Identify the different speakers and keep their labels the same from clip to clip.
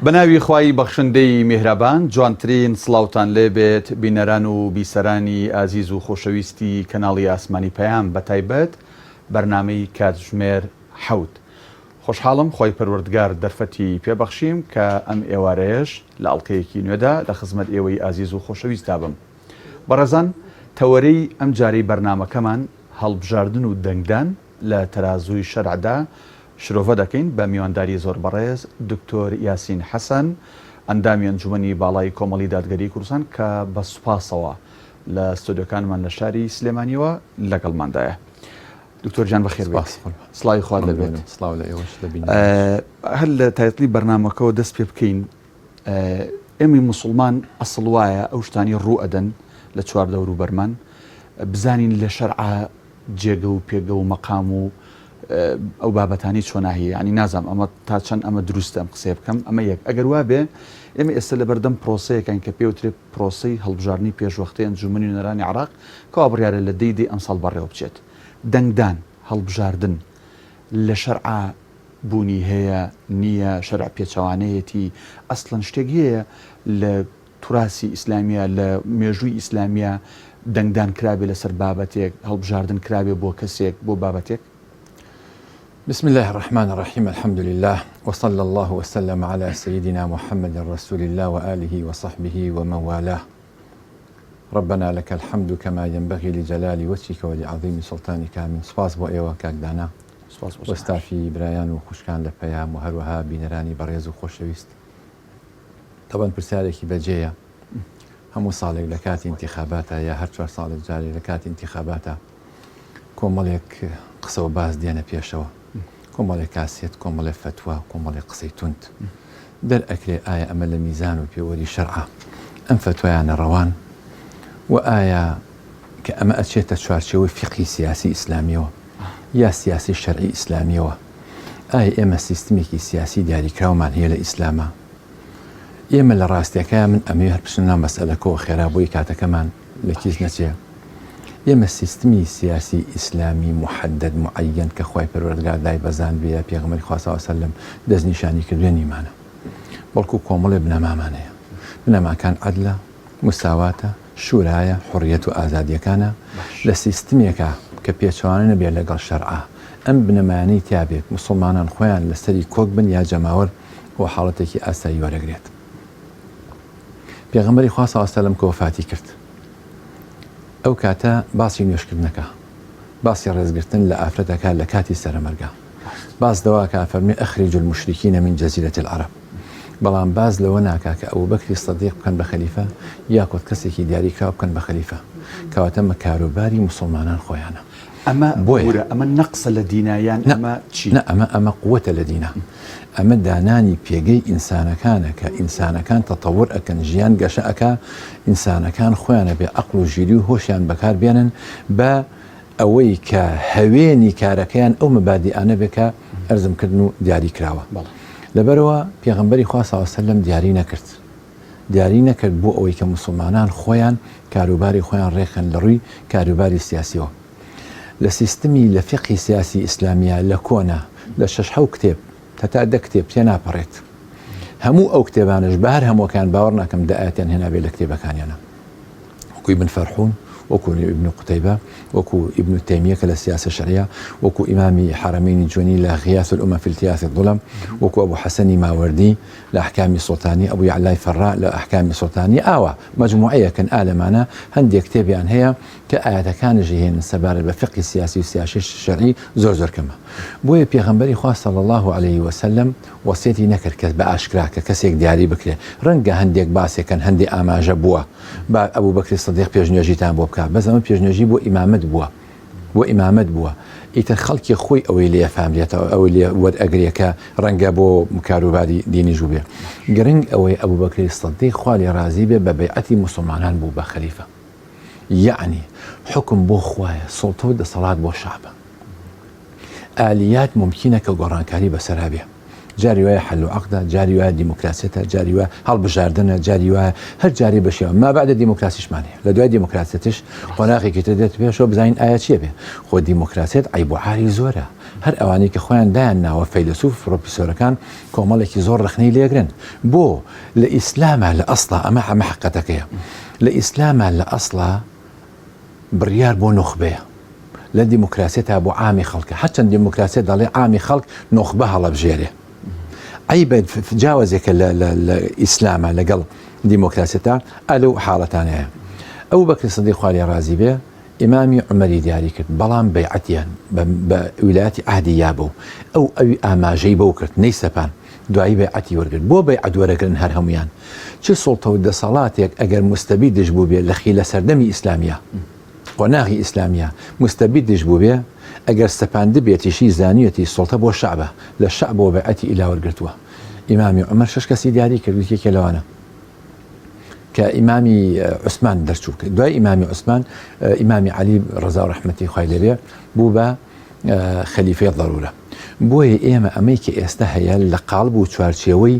Speaker 1: بەناوی خوای بەخشندەی میهرەبان جوانترین سڵاوتان لێ بێت بینەران و بیسەرانی ئازیز و خۆشەویستی کەناڵی ئاسمانی پەیام بەتایبەت بەرنامەی کاتژمێر حەوت خۆشحاڵم خوای پەروەردگار دەرفەتی پێ بەخشیم کە ئەم ئێوارەیەش لە ئەڵقەیەکی نوێدا لە خزمەت ئێوەی ئازیز و خۆشەویستدا بم. بەڕێزان تەوەرەی ئەم جارەی بەرنامەکەمان هەڵبژاردن و دەنگدان لە تەرازووی شەرعدا شرۆڤە دەکەین بە میوانداری زۆر بەڕێز دکتۆر یاسین حەسەن ئەندامی ئەنجومەنی باڵای کۆمەڵی دادگەری کوردستان کە بە سوپاسەوە لە ستۆدیۆکانمان لە شاری سلێمانیەوە لەگەڵماندایە. دکتۆر گیان بەخێر بێیت. سڵاوی خوات لێبێت.
Speaker 2: سڵاو لە ئێوەش لە بینەرانیش.
Speaker 1: هەر لە title ی بەرنامەکەوە دەست پێ بکەین ئێمەی موسڵمان ئەسڵ وایە ئەو شتانی ڕوو ئەدەن لە چواردەور و بەرمان بزانین لە شەرعا جێگە و پێگە و مەقام و ئەو بابەتانی چۆناهی ینی نازانم ئەمە تا چەند ئەمە دروستە ئەم قسەیە بکەم ئەمە یەک ئەگەر وابێ ئێمە ئێستا لەبەردەم پرۆسەیەکین کە پێوترێ پرۆسەی هەڵبژاردنی پێشوەختەی ئەنجوومەنی نوێنەرانی عێراق کەوا بڕیارە لە دەی دەی ئەمساڵ بەڕێوە بچێت. دەنگدان، هەڵبژاردن لە شەرعا بوونی هەیە، نییە، شەرع پێچەوانەیەتی، ئەسڵەن شتێک هەیە لە توراسی ئیسلامییا، لە مێژووی ئیسلامییا دەنگدان کرابێ لەسەر بابەتێک، هەڵبژاردن کرابێ بۆ کەسێک، بۆ بابەتێک؟
Speaker 2: بسم اللە الرحمن الرحیم الحمد للە وصلی اللە وسلم علی سیدنا محمد رسول اللە وآله وصحبه ومن والاه ربنا لک الحمد کما ینبغی لجلال وجهک ولعظیم سلطانک آمین سوپاس بۆ ئێوە کاک دانا و ستافی برایان و خوشکان لە پەیام و هەروەها بینەرانی بەڕێز و خۆشەویست تەبەن پرسیارێکی بەجێیە هەموو ساڵێک لە کاتی ئینتیخاباتە یا هەر چوار ساڵێک جارێک لە کاتی ئینتیخاباتە کۆمەڵێک قسە و باس دێنە پێشەوە، کۆمەڵێک کاسێت، کۆمەڵێ فەتوا، کۆمەڵێک قسەی توند دەرئەکرێ، ئایا ئەمە لە میزان و پێوەری شەرعە ئەم فەتوایانە ڕەوان؟ وە ئایا کە ئەمە ئەچێتە چوارچێوەی فیقهی سیاسی ئیسلامیەوە یا سیاسی شەرعی ئیسلامیەوە، ئایا ئێمە سیستمێکی سیاسی دیاریکراومان هەیە لە ئیسلاما؟ ئێمە لە ڕاستیەکەیا من ئەمەوێ هەر بچنە ناو مەسئەلەکەوە خێرا بۆی کاتەکەمان لە کیس نەچێ. ئێمە سیستمی سیاسی ئیسلامی موحەدەد موعەیەن کە خوای پەروەردگار دایبەزاندبێ یا پێغەمبەری خوا صلی اللە علیە وسلم دەستنیشانی کردبێ نیمانە بەڵکو کۆمەڵێ بنەمامان هەیە بنەماکان عەدلە مساواتە شورایە حوڕیەت و ئازادیەکانە لە سیستمێکا کە پێچەوانە نەبێت لەگەڵ شەرعا ئەم بنەمایانەی تیا بێت موسڵمانان خۆیان لەسەری کۆک بن یا جەماوەر ئەوە حاڵەتێکی ئاسایی وەرەگرێت پێغەمبەری خوا صلی اللە علیە وسلم کە وەفاتی کرد ئەو کاتە باسی نوێژکردنەکە باسی ڕێزگرتن لە ئافرەتەکە لە کاتی سەرەمەرگا باس دەواکە فەرمی اخرج المشرکین من جزیرة العرب بەڵام باز لەوە ناکا کە ئەبوبەکری سەدیق بکەن بە خەلیفە یاخود کەسێکی دیاریکراو بکەن بە خەلیفە کەواتە مە کاروباری موسڵمانان خۆیانە
Speaker 1: ئەمە بۆیە ئەمە نەقسە لە دینا یان ئەمە چی؟
Speaker 2: نا ئەمە ئەمە قوتە لە دینا ئەمە دانانی پێگەی ئینسانەکانە کە ئینسانەکان تەتەور ئەکەن ژیان گەشە ئەکا ئینسانەکان خۆیان ئەبێ عەقڵ و ژیری و هۆشیان بەکار بێنن بە ئەوەی کە هەوێنی کارەکەیان ئەو مەبادیئانە بێ کە ئەرزم کردن و دیاری کراوە لەبەرئەوە پێغەمبەری خوا صلی اللە علیە وسلم دیاری نەکرد دیاری نەکرد بۆ ئەوەی کە موسڵمانان خۆیان کاروباری خۆیان ڕێکخەن لە ڕووی کاروباری سیاسیەوە لە سیستمی لە فیقهی سیاسی ئیسلامیە لە کۆنە لە شەش حەو کتێب هەتا دە کتێب تێناپەڕێت هەموو ئەو کتێبانەش بە هەر هەمووەکان باوەڕ ناکەم دە ئایەتیان هێنابێت لە کتێبەکانیانە وەکو ئیبن فەرحون وەکو ئیبن قوتەیبە وەکو ئیبن تەیمیە کە لە سیاسە شەرعیە وەکو ئیمامی حەرەمەینی جوێنی لە غیاث الامە فی التیاث الظلم وەکو ئەبو حەسەنی ماوەردی لە ئەحکامی سوڵتانی ئەبو یەعلای فەڕا لە ئەحکامی سوڵتانی ئاوا مەجموعەیەکن ئا لەمانە هەندێک کتێبیان هەیە کە ئایەتەکانیش ئەهێنن سەبارەت بە فیقهی سیاسی و سیاشی شەرعی زۆر زۆر کەمە بۆیە پێغەمبەری خوا صلی اللە علیه وسلم وەسیەتی نەکرد کە بە ئاشکرا کە کەسێک دیاری بکرێ ڕەنگە هەندێک باسێکەن هەندێ ئاماژە بووە با ئەبوبەکری سدیق پێشنوێژیتان بۆ بکا بەس ئەمە پێشنوێژی بۆ ئیمامەت بووە بۆ ئیمامەت بووە ئیتر خەڵکی خۆی ئەوەی لێ فامرێتەوە ئەوەی لێ وەرئەگرێ کە ڕەنگە بۆ کاروباری دینیش بووبێ گرنگ ئەوەی ئەبوبەکری سدیق خوا لێ ڕازی بێ بە بەیعەتی موسڵمانان بوو بە خەلیفە یەعنی حوکم بۆ خوایە سوڵتە و دەسەڵات بۆ شەعبە. ئالیات مومکینە کە گۆڕانکاری بەسەرا بێ. جاری وایە حەل و عەقدە، جاری وایە دیموکراسیەتە، جاری وایە هەڵبژاردنە، جاری وایە هەر جارێ بە شێوە. ما بەعدە دیموکراسیشمان هەیە. لە دوای دیموکراسیەتیش قۆناغێکی تر دێت پێشەوە بزانین ئایا چییە بێ. خۆ دیموکراسیەت عەیب و عاری زۆرە. هەر ئەوانەی کە خۆیان دایان ناوە فەیلەسوف و پرۆفیسۆرەکان کۆمەڵێکی زۆر ڕەخنەی لێگرن. بۆ؟ لە ئیسلاما لە ئەسڵا ئەمە ئەمە حەقیقەتەکەیە. لە ئیسلاما لە ئەسڵا بڕیار بۆ نوخبەیە. لە دیموکراسیەتا بۆ عامی خەڵکە. هەرچەند دیموکراسیەت دەڵێ عامی خەڵک نوخبە هەڵەبژێرێ. عەیبە جیاوازێکە لە لە لە ئیسلاما لەگەڵ دیموکراسیەتا ئا لەو حاڵەتانەیە. ئەبوبەکر سدیق خوا لێ ڕازی بێ ئیمامی عومەری دیاری کرد بەڵام بەیعەتیان بە بە ویلایەتی عەهدی یابوو ئەو ئەوی ئاماژەی بەو کرد نەیسەپان دوایی بەیعەتی وەرگرت بۆ بەیعەت وەرەگرن هەر هەموویان چ سوڵتە و دەسەڵاتێک ئەگەر موستەبیدش بووبێ لە خیلە سەردەمی ئیسلامیە قۆناغی ئیسلامیە موستەبیدش بووبێ ئەگەر سەپاندبێتیشی زانیەتی سوڵتە بۆ شەعبە لە شەعبەوە بەیعەتی ئیلا وەرگرتووە ئیمامی عومەر شەش کەسی دیاری کرد یەکێ لەوانە کە ئیمامی عوسمان دەرچوو دوای ئیمامی عوسمان ئیمامی عەلی ڕەزا و ڕەحمەتی خوای لێبێ بوو بە خەلیفەی ضرورە بۆیە ئێمە ئەمەی کە ئێستا هەیە لە قاڵب و چوارچێوەی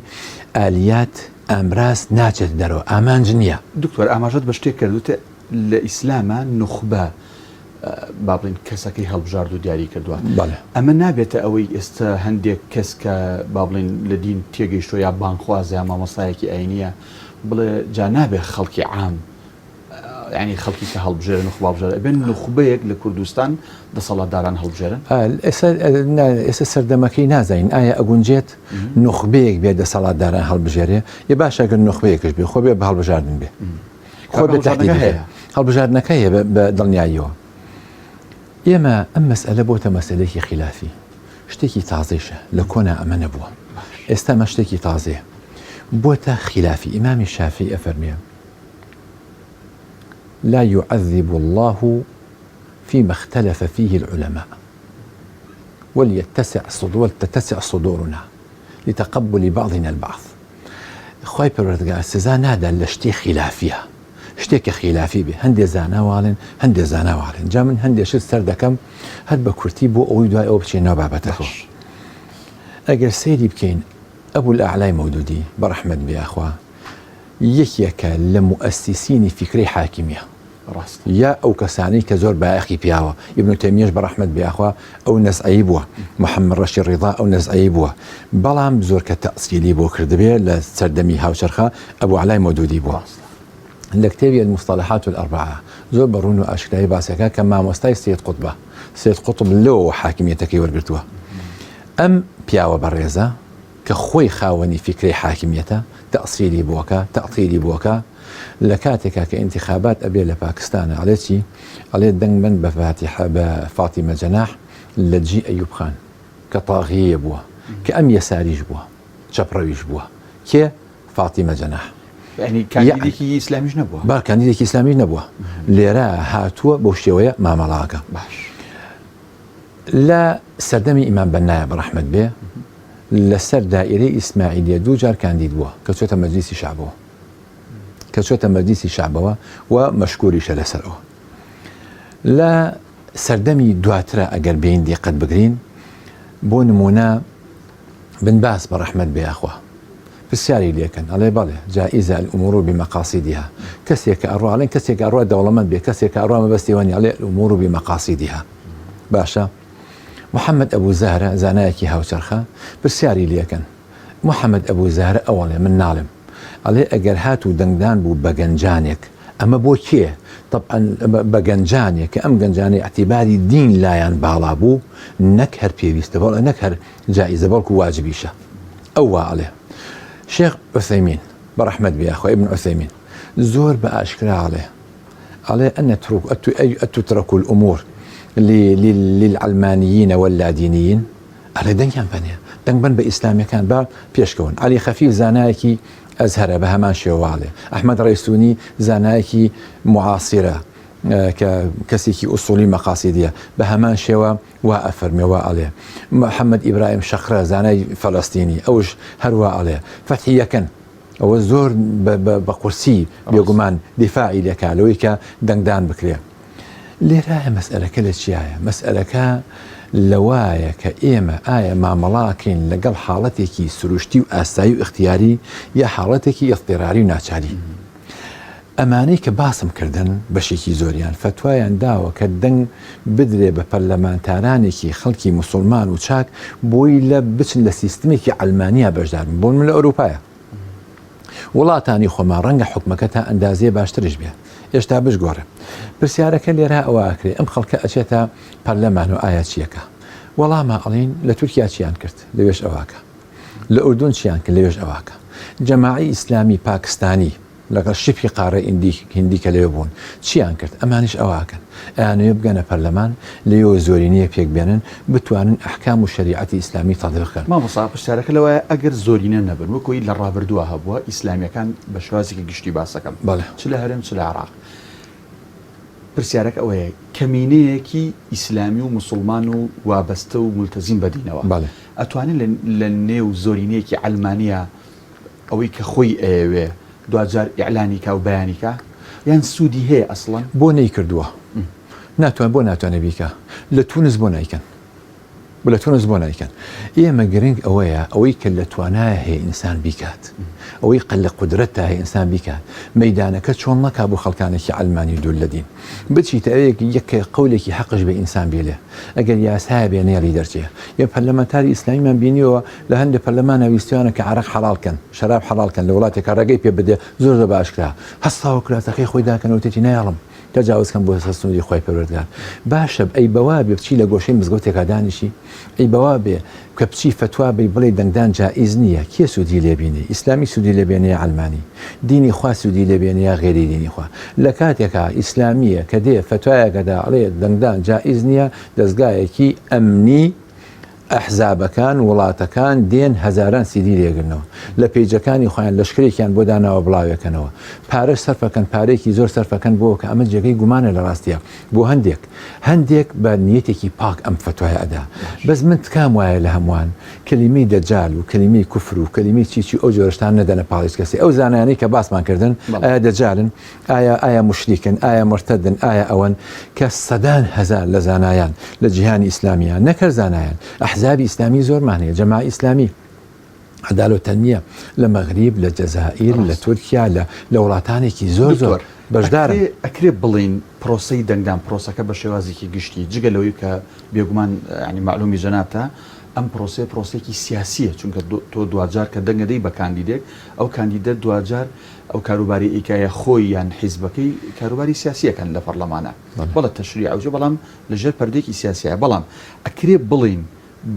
Speaker 2: ئالیات ئامراز ناچێت دەرەوە ئامانج نییە.
Speaker 1: دکتۆر ئاماژەت بە شتێک کرد وتت لە ئیسلاما نوخبە با بڵێین کەسەکەی هەڵبژارد و دیاری کردووە ئەمە نابێتە ئەوەی ئێستا هەندێک کەس کە با بڵێین لە دین تێگەیشتووە یا بانگخوازە یا مامۆستایەکی ئاینیە بڵێ جا نابێ خەڵکی عام ینی خەڵکی کە هەڵبژێرن و خوابژێر ئەبێن نوخبەیەک لە کوردستان دەسەڵاتداران هەڵبژێرن
Speaker 2: ئێستا سەردەمەکەی نازانین ئایا ئەگونجێت نوخبەیەک بێ دەسەڵاتداران هەڵبژێرێ یە باشە گەر نوخبەیەکش بێ خۆ بێ بە هەڵبژاردن بێ خۆ بێ تەحدیدی هەیە هەڵبژاردنەکە هەیە بە دڵنیاییەوە ئێمە ئەم مەسئلە بۆتە مەسلێکی خلافی شتێکی تازەیشە لە کۆنا ئەمە نەبووە ئێستا مە شتێکی تازەیە بۆتە خلافی ئیمامی شافی ئەفەرمێ لا يعذب الله فيما اختلف فيه العلماء وليتسع صدور ولتتسع صدورنا لتقبل بعضنا البعض خوای پەروەردگار سزا نادا لە شتی خیلافیە شتێک کە خیلافی بێ هەندێ زانا واڵێن هەندێ زانا واڵێن جا من هەندێ شت سەر دەکەم هەر بە کورتی بۆ ئەوەی دوای ئەوە بچین ناو بابەتەکەوە ئەگەر سەیری بکەین ئەبو ئەعلای مەودودی بە ڕەحمەت بێ ئەخوا یەکێکە لە موئەسیسینی فیکرەی حاکمیە
Speaker 1: ڕاستە.
Speaker 2: یا ئەو کەسانەی کە زۆر بایەخی پیاوە، ئیبن تەیمیەش بە ڕەحمەت بێ ئەخوا ئەو نەزعەی بووە، محەممەد ڕەشید ڕیضا ئەو نەزعەی بووە، بەڵام زۆر کە تەئسیلی بۆ کردبێ لە سەردەمی هاوچەرخا ئەبو عەلای مەودودی بووە. لە کتێبی المصطلحات الاربعە زۆر بە ڕوون و ئاشکرایی باس ئەکا کە مامۆستای سەید قوتبە، سەید قوتب لەوەوە حاکمیەتەکەی وەرگرتووە. ئەم پیاوە بەڕێزە کە خۆی خاوەنی فیکرەی حاکمیەتە، تەئسیلی بۆکە، تەئتیری بۆکە، لە کاتێکا کە ئینتیخابات ئەبێ لە پاکستانا ئەڵێ چی؟ ئەڵێ دەنگ بەن بە فاتیحە بە فاتیمە جەناح لە جی ئەیوب خان کە تاغیەیە بووە کە ئەم یەساریش بووە چەپڕەویش بووە کێ؟ فاتیمە جەناح
Speaker 1: یعنی کاندیدێکی ئیسلامیش نەبووە
Speaker 2: با کاندیدێکی ئیسلامیش نەبووە لێرە هاتووە بەو شێوەیە مامەڵاکە
Speaker 1: باش
Speaker 2: لە سەردەمی ئیمام بەنایە بە ڕەحمەت بێ لەسەر دائیرەی ئیسماعیلیە دوو جار کاندید بووە کە چۆتە مەجلیسی شەعبەوە کە چۆتە مەجلیسی شەعبەوە و مەشکوریشە لەسەر ئەوە لە سەردەمی دواترە ئەگەر بین دیقەت بگرین بۆ نمونە بن باس بە ڕەحمەت بێ یاخوا پرسیاری لێکەن ئەڵێ بەڵێ جائزە الامور بمقاصدها کەسێک کە ئەڕوا ئەڵێن کەسێک ئەڕوا دەوڵەمەند بێ کەسێک کە ئەڕوا مەبەستی وانی ئەڵێ الامور بمقاصدها باشە محەممەد ئەبوو زەهرە زانایەکی هاوچەرخە پرسیاری لێکەن محەممەد ئەبوو زەهرە ئەوەڵێ من ناڵێم ئەڵێ ئەگەر هات و دەنگدان بوو بە گەنجانێک ئەمە بۆ کێ طبعا بە گەنجانێک کە ئەم گەنجانەی اعتیباری دین لایان باڵا بوو نەک هەر پێویستە بەڵێ نەک هەر جائیزە بەڵکو واجبیشە ئەو وا ئەڵێ شێخ عوسەیمین بە ڕەحمەت بێ یاخوا ابن عوسەیمین زۆر بە ئاشکرا ئەڵێ ئەڵێ أن ترك أتترك الأمور للعلمانيين واللادينيين ئەڵێ دەنگیان بەنێ دەنگ بن بە ئیسلامیەکان با پێشکەون علی خەفیف زانایەکی ئەزهەرە بە هەمان شێواڵێ ئەحمەد ڕێسونی زانایەکی معاصرە کە کەسێکی ئوسوڵی مەقاسیدیە بە هەمان شێوە وا ئەفەرمێ وا ئەڵێ محەممەد ئیبراهیم شەقرە زانای فەلەستینی ئەوش هەروا ئەڵێ فەتحی یەکەن ئەوە زۆر بە قورسی بێگومان دیفاعی لێکا لەوەی کە دەنگدان بکرێ لێرایە مەسئلەکە لە چیایە مەسئلەکە لەوایە کە ئێمە ئایا مامەڵاکەین لەگەڵ حاڵەتێکی سروشتی و ئاسایی و اختیاری یا حاڵەتێکی ئیضطراری و ناچاری. ئەمانەی کە باسم کردن بەشێکی زۆریان فەتوایان داوە کە دەنگ بدرێ بە پەرلەمانتارانێکی خەڵکی موسوڵمان و چاک بۆی لە بچن لە سیستمێکی عەلمانیا بەشدار بن بۆ من لە ئەوروپایە وڵاتانی خۆمان ڕەنگە حکومەکە تا ئەندازەیە باشترش بێ ئێشتا بشگۆڕێ پرسیارەکە لێرە ئەوە ئەکرێ ئەم خەڵکە ئەچێتە پەرلەمان و ئایا چیەکە وەڵامە ئەڵین لە تورکیا چیان کرد لەوێش ئەواکە لە ئوردون چیان کرد لەوێش ئەواکە جەماعی ئیسلامی پاکستانی لەگەڵ شیبهی قاڕەی ئیندی هیندی کە لەوێ بوون چیان کرد؟ ئەمانیش ئەوە ئەکەن. ئەیانەوێ بگەنە پەرلەمان، لەوێوە زۆرینەیەک پێک بێنن، بتوانن ئەحکام و شەریعەتی ئیسلامی تەتبیق کەن.
Speaker 1: مامۆستا پرسیارەکە لەوەیە ئەگەر زۆرینە نەبن وەک ئەوەی لە ڕابردووە هەبووە ئیسلامیەکان بە شێوازێکی گشتی باسەکەم
Speaker 2: بەڵێ.
Speaker 1: چ لە هەرێم چ لە عێراق پرسیارەکە ئەوەیە کەمینەیەکی ئیسلامی و موسوڵمان و وابەستە و مولتەزیم بە دینەوە
Speaker 2: بەڵێ.
Speaker 1: ئەتوانێ لە نێو زۆرینەیەکی عەلمانیە ئەوەی کە خۆی ئەیەوێ دواجار ئیعلانی کا و بەیانی کا یان سوودی هەیە ئەسڵەن؟
Speaker 2: بۆ نەیکردووە؟ ناتوان بۆ ناتوانێ بیکا؟ لە تونس بۆ نایکەن؟ لە تونس بۆ نایکەن؟ ئێمە گرنگ ئەوەیە ئەوەی کە لە توانایە هەیە ئینسان بیکات، ئەوەی قە لە قودرەتدا هەیە ئینسان بیکات، مەیدانەکە چۆڵ نەکا بۆ خەڵکانێکی عەلمانی و دوور لە دین. بچیتە ئەوێ یەک قەولێکی حەقش بێ ئینسان بیڵێ. ئەگەر یاسایە بێ نێڵی دەرچێ. یە پەرلەمانتاری ئیسلامیمان بینیوە لە هەندێ پەرلەمانا ویستویانە کە عەرەق حەڵاڵ کەن، شەراب حەڵاڵ کەن لە وڵاتێکا ڕێگەی پێ بدێ زۆر زۆر بە ئاشکرا هەستاوە کراسەکەی خۆی داکەنەوە وتێتی نایەڵم تەجاوز کەم بۆ سەر سنووری خوای پەروەردگار. باشە ئەی بەوا بێ بچی لە گۆشەی مزگەوتێکا دانیشی؟ ئەی بەوا بێ کە بچی فەتوا بەی بڵێی دەنگدان جائیز نییە کێ سوودی لێ بینێ؟ ئیسلامی سوودی لێ بێنێ یا عەلمانی؟ دینی خوا سوودی لێ بێنێ یا غەیری دینی خوا؟ لە کاتێکا ئیسلامییە کە دێ فەتوایەک ئەدا ئەڵێ دەنگدان جائیز نییە دەزگایەکی ئەمنی ئەحزابەکان وڵاتەکان دێن هەزاران سیدی لێگرنەوە لە پەیجەکانی خۆیان لەشکرێکیان بۆ داناوە بڵاوێکەنەوە پارەش سەرفەکەن پارەیەکی زۆر سەرفەکەن بۆ کە ئەمە جێگەی گومانە لە ڕاستیە بۆ هەندێک هەندێک بە نیەتێکی پاک ئەم فەتوایە ئەدا بەس من تکام وایە لە هەمووان کەلیمەی دەجال و کەلیمەی کوفر و کەلیمەی چی چی ئەو جۆرە شتان نەدەنە پاڵ هیچ کەسێ ئەو زانایانەی کە باسمان کردن ئایا دەجالن ئایا ئایا موشریکن ئایا مرتدن ئایا ئەوەن کە سەدان هەزار لە زانایان لە جیهانی ئیسلامیە نەک هەر زانایان ئەحزابی ئیسلامی زۆرمان هەیە جەماعی ئیسلامی عدالە و تنمیە لە مەغریب لە جەزائیر لە تورکیا لە لە وڵاتانێکی زۆر زۆر
Speaker 1: دکتۆر
Speaker 2: بەشدارن.
Speaker 1: ئەکرێ ئەکرێ بڵێین پرۆسەی دەنگدان پرۆسەکە بە شێوازێکی گشتی جگە لەوەی کە بێگومان یانی مەعلومی جەنابتە ئەم پرۆسەیە پرۆسەیەکی سیاسیە چونکە تۆ دواجار کە دەنگ ئەدەی بە کاندیدێک ئەو کاندیدە دواجار ئەو کاروباری ئەیکا یا خۆی یان حیزبەکەی کاروباری سیاسی ئەکەن لە پەڕلەمانا بەڵێ تەشریع ئەوجە بەڵام لە ژێر پەردەیەکی سیاسیایە بەڵام ئەکرێ بڵێین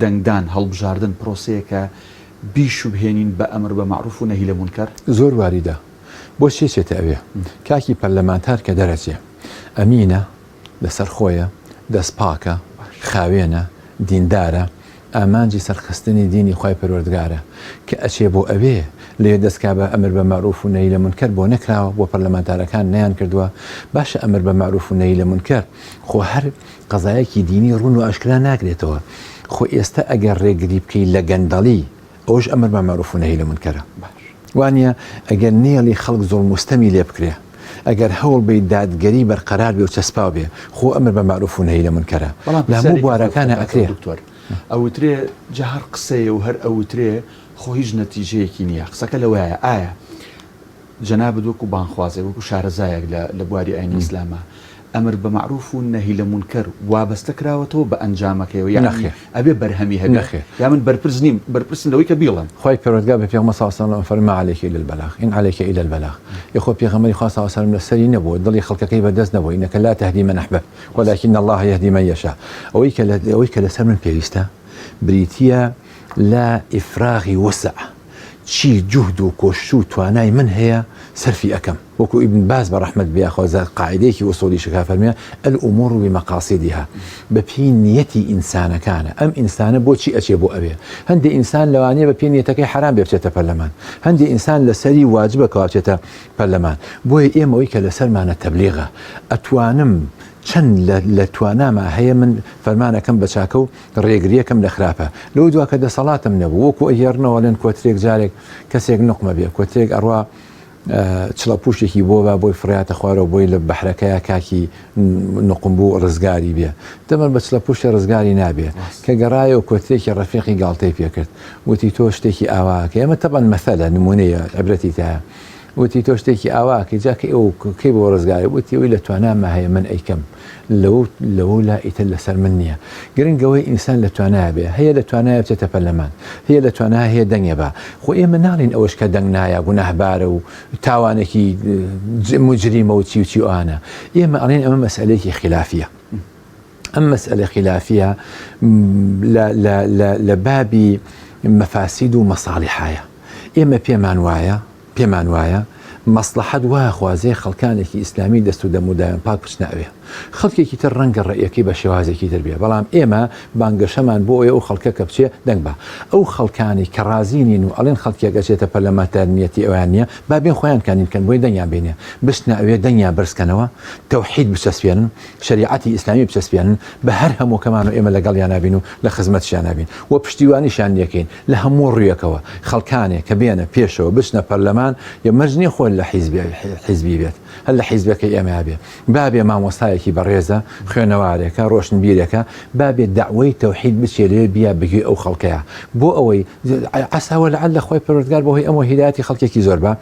Speaker 1: دەنگدان، هەڵبژاردن پرۆسەیەکە بیشوبهێنین بە ئەمر بە مەعروف و نەهی لە مونکەر؟
Speaker 2: زۆر واریدە. بۆ چی ئەچێتە ئەوێ؟ کاکی پەرلەمانتار کە دەرەچێ ئەمینە، لەسەر خۆیە، دەست پاکە، خاوێنە، دیندارە، ئامانجی سەرخستنی دینی خوای پەروەردگارە. کە ئەچێ بۆ ئەوێ، لەوێ دەست کا بە ئەمر بە مەعروف و نەهی لە مونکەر بۆ نەکراوە، بۆ پەرلەمانتارەکان نەیانکردووە؟ باشە ئەمر بە مەعروف و نەهی لە مونکەر خۆ هەر قەزایەکی دینی ڕوون و ئاشکرا ناکرێتەوە، خۆ ئێستا ئەگەر ڕێگری بکەی لە گەندەڵی ئەوەش ئەمر بە مەعروف و نەهی لە مونکەرە وانە ئەگەر نێڵی خەڵک زوڵم و ستەمی لێ بکرێ ئەگەر هەوڵ بەی دادگەری بەرقەرار بێ و چەسپاو بێ خۆ ئەمر بە مەعروف و نەهی لە مونکەرە
Speaker 1: بەڵام
Speaker 2: لە هەموو
Speaker 1: پرسیارێکی
Speaker 2: بوارەکانە
Speaker 1: خۆش
Speaker 2: ئەکرێ.
Speaker 1: دکتۆر ئەوترێ جا هەر قسەیە و هەر ئەوترێ خۆ هیچ نەتیجەیەکی نییە قسەکە لەوەیە ئایا جەنابت وەکو بانگخوازێک، وەکو شارەزایەک لە لە بواری ئاینی ئیسلاما، ئەمر بە مەعروف و نەهی لە مونکەر وابەستە کراوەتەوە بە ئەنجامەکەیەوە یەعنی
Speaker 2: نەخێر.
Speaker 1: ئەبێ بەرهەمی هەبێ؟
Speaker 2: نەخێر.
Speaker 1: یا من بەرپرس نیم، بەرپرسم لەوەی کە بیڵێم.
Speaker 2: خوای پەروەردگار بە پێغەمبەر صلی اللە علیە وسلم فەرمووی، ما علیک الا البلاغ، ان علیک الا البلاغ، ی خۆ پێغەمبەری خوا صلی اللە علیە وسلم لەسەری نەبووە، دڵی خەڵکەکەی بەدەست نەبووە، انک لا تهدی من احببت ولکن اللە یهدی من یشاء، ئەوەی کە لە ئەوەی کە لەسەر من پێویستە بریتییە لە ئیفراغی وسع، چی جوهد و کۆشش و توانای من هەیە سەرفی ئەکەم وەکو ئیبن باز بە ڕەحمەت بێ خوا زار قاعدەیەکی ئوسوڵی شکا فەرموێ الامور بمقاصدها بە پێی نیەتی ئینسانەکانە ئەم ئینسانە بۆچی ئەچێ بۆ ئەوێ هەندێ ئینسان لەوانەیە بە پێی نیەتەکەی حەرام بێ بچێتە پەرلەمان هەندێ ئینسان لەسەری واجبە کەوا بچێتە پەرلەمان بۆیە ئێمە ئەوەی کە لەسەرمانە تەبلیغە ئەتوانم چەند لە تواناما هەیە من فەرمانەکەم بە چاکە و ڕێگریەکەم لە خراپە لەو دوا کە دەسەڵاتم نەبوو وەکو ئەگێڕنەوە ئەڵێن کۆترێک جارێک کەسێک نوقمە بێ کۆترێک ئەڕوا چڵە پوشێکی بۆ با بۆی فڕیاتە خوارەوە بۆی لە بەحرەکەیا کاکی نوقم بوو ڕزگاری بێ دەمەر بە چڵە پوشێ ڕزگاری نابێ کە گەڕایەوە کۆترێکی ڕەفیقی گاڵتەی پێکرد وتی تۆ شتێکی ئاواکە ئێمە تەبەن مەسەلە نمونەیە عبرەتی تایە. وتی تۆ شتێکی ئاوا ئەکەی جا کەی ئەو کەی بۆ ڕزگاری وتی ئەوی لە تواناما هەیە من ئەیکەم لەوە لەوە لا ئیتر لەسەر من نییە گرنگ ئەوەی ئینسان لە توانایە بێ هەیە لە توانایە بچێتە پەرلەمان هەیە لە توانایە هەیە دەنگێ با خۆ ئێمە ناڵین ئەوەش کە دەنگ نایا گوناهبارە و تاوانێکی مجریمە و چی و چی و ئانە ئێمە ئەڵێن ئەمە مەسئلەیەکی خلافیە ئەم مەسئلە خلافیە لە بابی مەفاسید و مەساڵیحایە ئێمە پێمان وایە پێمان وایە مەسڵەحەت وا خوازێ خەڵکانێکی ئیسلامی دەست و دەم و داوێن پاک بچنە ئەوێ. خەڵکێکی تر ڕەنگە ڕەئیەکەی بە شێوازێکی تر بێ، بەڵام ئێمە بانگەشەمان بۆ ئەوەیە ئەو خەڵکە کە بچێ دەنگ با. ئەو خەڵکانەی کە ڕازی نین و ئەڵێن خەڵکێک ئەچێتە پەرلەمانتار نیەتی ئەویان نیە، با بێن خۆیان کاندید کەن بۆی دەنگیان بینێ. بچنە ئەوێ دەنگیان بەرز کەنەوە، تەوحید بچەسپێنن، شەریعەتی ئیسلامی بچەسپێنن، بە هەر هەمووکەمان و ئێمە لەگەڵیانا بین و لە خزمەتشیانا بین و پشتیوانیشیان لێکەین. لە هەموو ڕوویەکەوە خەڵکانێک کە بێنە پێشەوە بچنە پەرلەمان یە مەرج نیە خۆی لە حیزبی حیزبی بێت هەر لە حیزبەکەی ئێمە بێ با بێ مامۆستایەکی بەڕێزە خوێنەوارێکە ڕۆشنبیرێکە با بێ دەعوەی تەوحید بچێ لەوێ بیا بگوێ ئەو خەڵکەیە بۆ ئەوەی عەسا وەلعل لە خوای پەروەردگار بەهۆی ئەمەوە هیدایەتی خەڵکێکی زۆر بە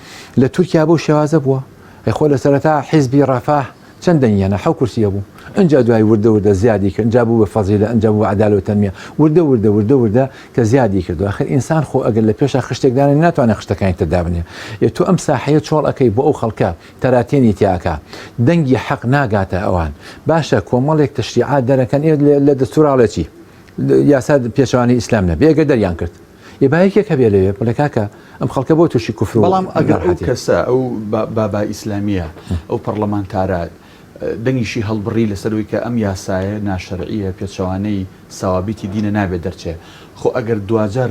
Speaker 2: لە تورکیا بەو شێوازە بووە ئەی خۆ لە سەرەتا حیزبی ڕەفاه چەند دەنگی هێنا؟ حەو کورسی هەبوو. ئنجا دوای وردە وردە زیادی کرد، ئنجا بوو بە فەزیلە، ئنجا بوو بە عەدالە و تەنمیە. وردە وردە وردە وردە کە زیادی کرد. ئاخر ئینسان خۆ ئەگەر لە پێشا خشتێک دانێ ناتوانێ خشتەکانی تر دابنێ. ئێ تۆ ئەم ساحەیە چۆڵ ئەکەی بۆ ئەو خەڵکە، تەراتێنی تیا ئەکا. دەنگی حەق ناگاتە ئەوان. باشە کۆمەڵێک تەشریعات دەرەکەن ئێ لە دەستوورا ئەڵێ چی؟ یاسا پێچەوانەی ئیسلام نەبێ ئەگەر دەریان کرد. ئێ با یەکێک هەبێ لەوێ بڵێ کاکە ئەم خەڵکە بۆ تووشی کوفر و
Speaker 1: بەڵام ئەگەر ئەو
Speaker 2: ناڕەحەتیە.
Speaker 1: کەسە ئەو بابا ئیسلامییە ئەو پەڕلەمانتارە دەنگیشی هەڵبڕی لەسەر ئەوەی کە ئەم یاسایە ناشەرعییە پێچەوانەی سەوابیتی دینە نابێت دەرچێ خۆ ئەگەر دواجار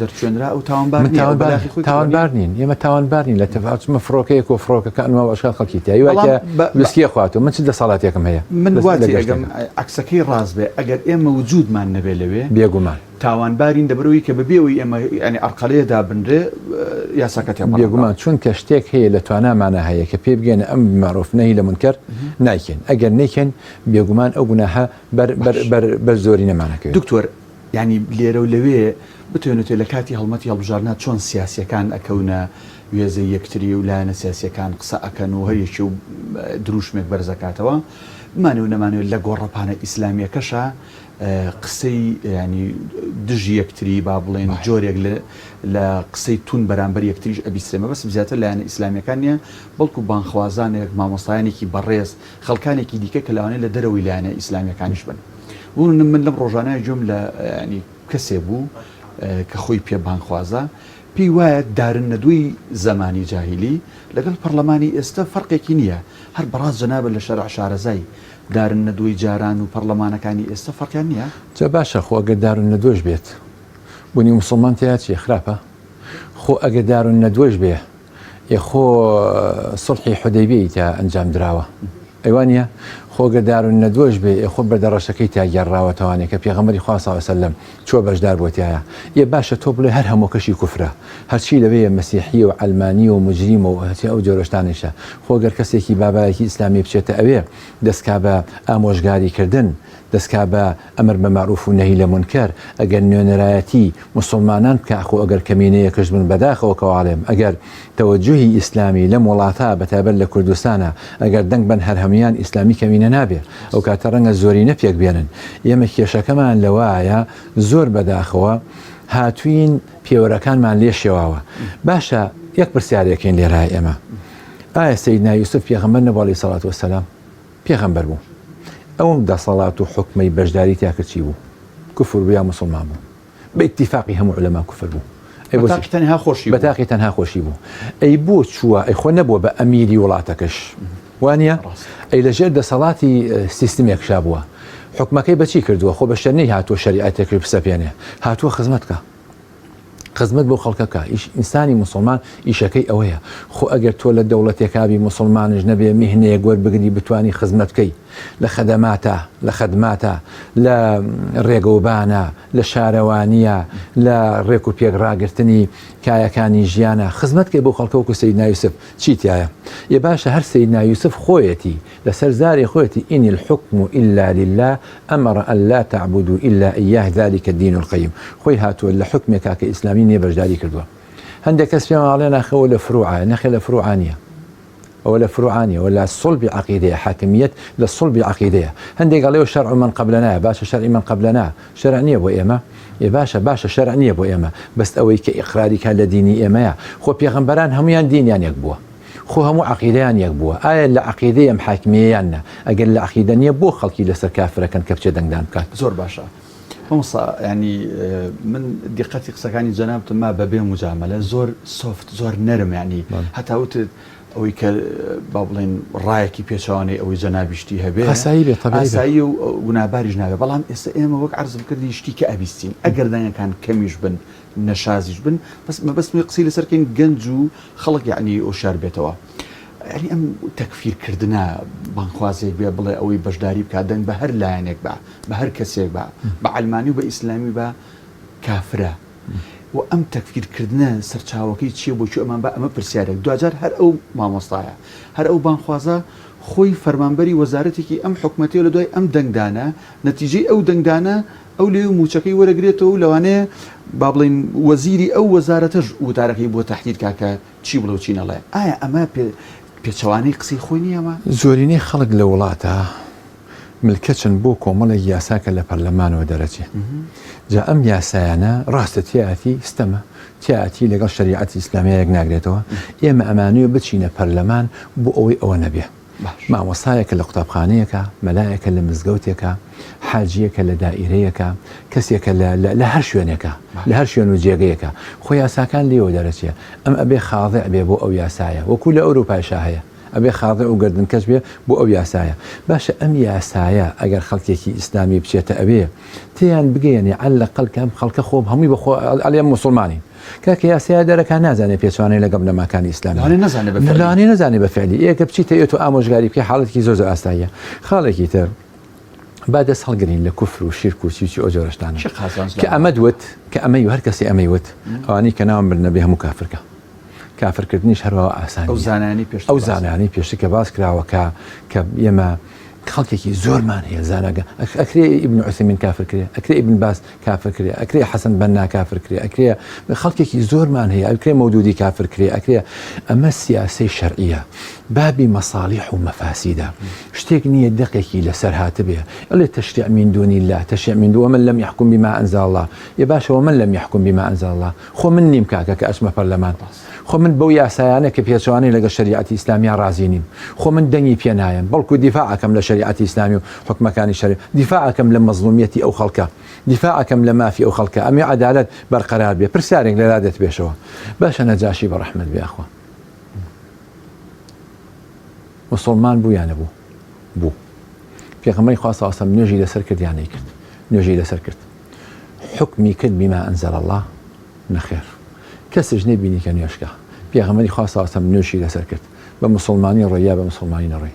Speaker 1: دەرچوێنرا ئەو تاوانبار
Speaker 2: من
Speaker 1: نییە ئەو
Speaker 2: تاوانبار
Speaker 1: بەلاخی خۆی کردووە نییە؟
Speaker 2: تاوانبار نین ئێمە تاوانبار نین لە تەفا چمە فڕۆکەیەک و فڕۆکەکە ئەنوا و ئەشکال خەڵکی تیا
Speaker 1: بەڵام
Speaker 2: وایە
Speaker 1: بە بە
Speaker 2: ویسکیە خواتەوە من چ دەسەڵاتێکم هەیە
Speaker 1: من
Speaker 2: لە
Speaker 1: وا
Speaker 2: لە
Speaker 1: تێئەگەم
Speaker 2: گەشتەکە
Speaker 1: عەکسەکەی ڕاست بێ ئەگەر ئێمە وجودمان نەبێ لەوێ
Speaker 2: بێگومان.
Speaker 1: تاوانبارین لەبەرئەوەی کە بەبێ ئەوەی ئێمە یانی عەرقەلەیە دابنرێ یاساکە تێپەڕێنراوە.
Speaker 2: بێگومان چونکە شتێک هەیە لە توانامانا هەیە کە پێی بگەینە ئەمر بالمعروف نەهی لە مونکەر نایکەین ئەگەر نەیکەین بێگومان ئەو گوناهە بەر بەر
Speaker 1: باش.
Speaker 2: بەر بەر زۆرینەمان ئەکەوێت.
Speaker 1: دکتۆر یانی لێرە و لەوێ بتوێنێتێ لە کاتی هەڵمەتی هەڵبژاردنا چۆن سیاسیەکان ئەکەونە وێزەی یەکتری و لایەنە سیاسیەکان قسە ئەکەن و هەر یەکێ و دروشمێک بەرز ئەکاتەوە بمانەوێ و نەمانەوێ لە گۆڕەپانە ئیسلامیەکەشا قسەی یانی دژی یەکتری با بڵێین جۆرێک لە لە قسەی توند بەرامبەر یەکتریش ئەبیسترێ مەبەستم زیاتر لایەنە ئیسلامیەکان نیە بەڵکو بانگخوازانێک مامۆستایانێکی بەڕێز خەڵکانێکی دیکە کە لەوانەیە لە دەرەوەی لایەنە ئیسلامیەکانیش بن بۆ نمونە من لەم ڕۆژانە گوێم لە ینی کەسێ بوو کە خۆی پێ بانگخوازە پێی وایە دارن نەدوی زەمانی جاهیلی لەگەڵ پەڕلەمانی ئێستە فەرقێکی نییە هەر بەڕاست جەنابت لە شەرع شارەزای دارالندوەی جاران و پەڕلەمانەکانی ئێستە فەرقیان نییە؟
Speaker 2: جا باشە خۆ ئەگەر دارالندوەش بێت بونی موسڵمان تیا چیە خراپە؟ خۆ ئەگەر دارالندوەش بێ ئێ خۆ سوڵحی حودەیبیەی تیا ئەنجام دراوە ئەی وا نیە؟ خۆ گەر دارالندوەش بێ ئێ خۆ بەردە ڕەشەکەی تیا گێڕراوەتەوانێ کە پێغەمبەری خوا صلی اللە علیە وسلم چوە بەشدار بوە تیایا ئێ باشە تۆ بڵێ هەر هەمووکەشی کوفرە هەرچی لەوێیە مەسیحیە و عەلمانیە و موجریمە و هەرچی ئەو جۆرە شتانەیشە خۆ گەر کەسێکی بابایەکی ئیسلامی بچێتە ئەوێ دەستکا بە ئامۆژگاری کردن دەستکا بە ئەمر بە مەعروف و نەهی لە مونکەر ئەگەر نوێنەرایەتی موسوڵمانان بکا خۆ ئەگەر کەمینەیەکش بن بەداخەوە کە واڵێم ئەگەر تەوەجوهی ئیسلامی لەم وڵاتە بەتایبەت لە کوردستانا ئەگەر دەنگ بەن هەر هەمویان ئیسلامی کەمینە نابێ ئەوکاتە ڕەنگە زۆرینە پێک بێنن ئێمە کێشەکەمان لەوایە زۆر بەداخەوە هاتوین پێوەرەکانمان لێ شێواوە باشە یەک پرسیارێکین لێرە ئێمە ئایا سەیدنا یوسف پێغەمبەر نەبوو عەلەیهی سەڵات وەسەلام پێغەمبەر بوو ئەو دەسەڵات و حوکمەی بەشداری تیا کرد چی بوو کوفر بوو یا موسڵمان بوو بە ئیتیفاقی هەموو عولەما کوفر بوو ئەی بۆچی
Speaker 1: بەتاقی تەنها خۆشی بوو
Speaker 2: بەتاقی تەنها خۆشی بوو ئەی بۆ چووە ئەی خۆ نەبووە بە ئەمیری وڵاتەکەش وانە ئەی لەژێر دەسەڵاتی سیستمێک شا بووە حکومەکەی بەچی کردووە خۆ بە شەرنەی هاتووە شەریعەتێکی بسەپێنێ هاتووە خزمەت کە خزمەت بۆ خەڵکە بکا ئیش ئینسانی موسڵمان ئیشەکەی ئەوەیە خۆ ئەگەر تۆ لە دەوڵەتێکابی موسڵمانش نەبێ میهنەیەک وەربگری بتانی خزمەت بکەی لە خەدەماتە لە خەدماتە لە ڕێگەوبانە لە شارەوانیە لە ڕێک و پێک ڕاگرتنی کایەکانی ژیانە خزمەت کەی بۆ خەڵکە وەکو سەیدنا یوسف چی تایە ئێ باشە هەر سەیدنا یوسف خۆیەتی لەسەر زاری خۆیەتی ان الحکم الا للە امر ان لا تعبدوا الا ایاه ذلک الدین القیم خۆی هاتووە لە حوکمێکا کە ئیسلامی نیە بەشداری کردووە. هەندێک کەس پێمان ئەڵێ ناخە ئەوە لە فروعە، نەخێر لە فروعە نییە. ئەوە لە فروعە نییە، ئەوە لە صلبی عەقیدەیە، حاکمیەت لە صلبی عەقیدەیە. هەندێک ئەڵێ ئەوە شەرع من قبلنایە، باشە شەرعی من قبلنا شەرع نییە بۆ ئێمە؟ ئێ باشە باشە شەرع نییە بۆ ئێمە، بەس ئەوەی کە ئیقراری کا لە دینی ئێمەیە. خۆ پێغەمبەران هەموویان دینیان یەک بووە. خۆ هەموو عەقیدەیان یەک بووە. ئایا لە عەقیدەی ئەم حاکمیە یان نا؟ ئەگەر لە عەقیدە نییە بۆ خەڵکی لەسەر کافرەکەن کە بچێ دەنگدان بکات؟
Speaker 1: زۆر باشە مامۆستا یانی من دیقەتی قسەکانی جەنابتم ما بەبێ موجامەلە زۆر soft زۆر نەرم یانی هەتا وتت ئەوەی کە با بڵێن ڕایەکی پێچەوانەی ئەوەی جەنابیشتی هەبێ
Speaker 2: ئاسایی بێ تەبعی بێ.
Speaker 1: ئاسایی و گوناهباریش نابێ بەڵام ئێستا ئێمە وەک عەرزم کردی شتی کە ئەبیستین ئەگەر دەنگەکان کەمیش بن نەشازیش بن بەس مەبەستم قسەی لەسەر کەین گەنج و خەڵک یەعنی هۆشیار بێتەوە یەعنی ئەم تەکفیر کردنە بانگخوازێک بێ بڵێ ئەوەی بەشداری بکات دەنگ بە هەر لایەنێک بە بە هەر کەسێک بە بە عەلمانی و بە ئیسلامی بە کافرە و ئەم تەکفیر کردنە سەرچاوەکەی چییە بۆ کوێ ئەمان بە ئەمە پرسیارێک دواجار هەر ئەو مامۆستایە هەر ئەو بانگخوازە خۆی فەرمانبەری وەزارەتێکی ئەم حکومەتەیە لە دوای ئەم دەنگدانە نەتیجەی ئەو دەنگدانە ئەو لەوێ مووچەکەی وەرەگرێتەوە و لەوانەیە با بڵێین وەزیری ئەو وەزارەتەش وتارەکەی بۆ تەحدید کا کە چی بڵێ و چی نەڵێ. ئایا ئەمە پێچەوانەی قسەی خۆی نییە ئەمە؟
Speaker 2: زۆرینەی خەڵک لە وڵاتە ملکەچن بۆ کۆمەڵێک یاسا کە لە پەرلەمانەوە دەرەچێ. جا ئەم یاسایانە ڕاستە تیایەتی ستەمە، تیایەتی لەگەڵ شەریعەتی ئیسلامییا یەک ناگرێتەوە، ئێمە ئەمانەوێ بچینە پەرلەمان بۆ ئەوەی ئەوە نەبێ. مامۆستایەکە لە قوتابخانەیەکە، مەلایەکە لە مزگەوتێکە، حاجییەکە لە دائیرەیەکە، کەسێکە لە لە هەر شوێنێکە، لە هەر شوێن و جێگەیەکە. خۆ یاساکان لێوە دەرەچێ. ئەم ئەبێ خاضع بێ بۆ ئەو یاسایە. وەکوو لە ئەوروپایشا هەیە. ئەبێ خاضع و گەردنکەچ بێ بۆ ئەو یاسایە. باشە ئەم یاسایە ئەگەر خەڵکێکی ئیسلامی بچێتە ئەوێ، تێیان بگەیەنێ عەلە الأقل کە ئەم خەڵکە خۆ هەمووی بە خۆ ئەڵێ موسوڵمانین. کاکە یاسایە دەرەکا نازانێ پێچەوانەی لەگەڵ بنەماکانی ئیسلامی
Speaker 1: لەوانەیە نەزانێ بە فعلی
Speaker 2: لەوانەیە نەزانێ بە فعلی ئێ کە بچیتە ئێ تۆ ئامۆژگاری بکەی حاڵەتێکی زۆر زۆر ئاساییە خاڵێکی تر با دەست هەڵگرین لە کوفر و شیرک و چی و چی ئەو جۆرە شتانە
Speaker 1: چی قازانج
Speaker 2: کە
Speaker 1: لەمە
Speaker 2: ئەمەت وت کە ئەمەی و هەر کەسێ ئەمەی وت ئەوانەی کە ناوم بردنە بێ هەموو کافرکە کافرکردنیش هەروا ئاسان
Speaker 1: ئەو
Speaker 2: نییە
Speaker 1: زانایانەی پێشتر
Speaker 2: ئەو
Speaker 1: باس
Speaker 2: زانایانەی پێشتر کە باس کراوە کە کە ئێمە خەڵکێکی زۆرمان هەیە زاناگە ئەکرێ ئیبن عوسەمین کافر کرێ ئەکرێ ئیبن باز کافر کرێ ئەکرێ حەسەن بەننا کافر کرێ ئەکرێ خەڵکێکی زۆرمان هەیە ئەکرێ مەودودی کافر کرێ ئەکرێ ئەمە سیاسەی شەرعیە بابی مەساڵیح و مەفاسیدە شتێک نییە دەقێکی لەسەر هاتبێ ئەڵێ تشریع من دون الله تشریع من دون ومن لم يحكم بما أنزل الله یە باشە ومن لم يحكم بما أنزل الله خۆ من نیم کاکە کە ئەچمە پەرلەمان خۆ من بەو یاسایانە کە پێچەوانەی لەگەڵ شەریعەتی ئیسلامیا ڕازی نیم خۆ من دەنگی پێ نایەم بەڵکو دیفاع ئەکەم لە شەریعەتی ئیسلامی و حوکمەکانی شەریع دیفاع ئەکەم لە مەزڵومیەتی ئەو خەڵکە دیفاع ئەکەم لە مافی ئەو خەڵکە ئەمێ عەدالەت بەرقەرار بێ پرسیارێک لەلا دێت پێشەوە باشە نەجاشی بە ڕەحمەت بێ ئەخوا مسوڵمان بوو یا نەبوو؟ بوو. پێغەمبەری خوا صلی اللە علیه و سلم نوێژی لەسەر کرد یا نەیکرد؟ نوێژی لەسەر کرد. حوکمی کرد بما انزل اللە؟ نەخێر. کەسیش نەیبینی کە نوێژ کا. پێغەمبەری خوا صلی اللە علیه و سلم نوێژی لەسەر کرد. بە موسڵمانی ڕۆی یا بە موسڵمانی نەڕۆی؟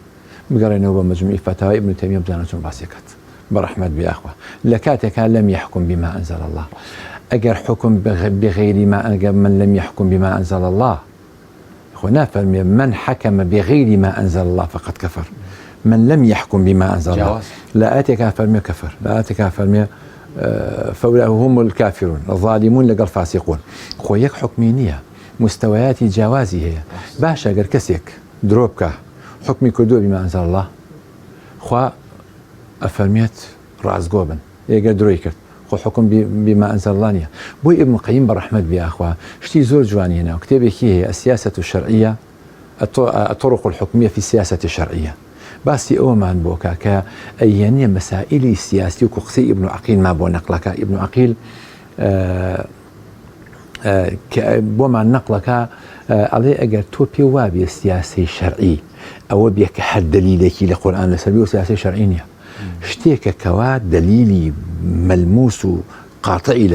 Speaker 2: بگەڕێنەوە بە مجموعی فتاوای ابن تیمیە بزانە چۆن باسی ئەکات. بە ڕەحمەت بێ یاخوا. لە کاتێکا لم یحکم بما انزل اللە. ئەگەر حوکم بغیر ما ئەگەر من لم یحکم بما انزل اللە خۆ نافەرموێ من حکم بغیر ما انزل اللە فقد کفر من لم یحکم بما انزل الله لە ئاەتێکا فەرمێ کفر لە ئاەتێکا فەرمێ فەولا هم الكافرون الظالمون لەگەڵ فاسقون خۆ یەک حکمی نییە مستەوەیاتی جیاوازی هەیە باشە گەر کەسێک درۆ بکە حکمی کردووە بما انزل الله خوا ئەفەرمێت ڕاستگۆ بن ئێگەر درۆی کرد خۆ حوکم بما انزل اللە نیە بۆی ابن قیم بە ڕەحمەت بێ ئاخوا شتی زۆر جوانی هێناوە کتێبێکی هەیە السیاسە الشرعیە الطرق الحکمیە فی السیاسە الشرعیە باسی ئەوەمان بۆ کا کە ئەیەنیە مەسائلی سیاسی و قسەی ابن عقیل ما بۆ نەقلەکە ابن عقیل بۆمان نەقلەکە ئەڵێ ئەگەر تۆ پێ وابێ سیاسەی شەرعی ئەوە بێ کە هەر دەلیلێکی لە قورئان لەسەر بێ و سیاسەی شەرعی نییە شتێکە کەوا دەلیلی مەلموس و قاتعی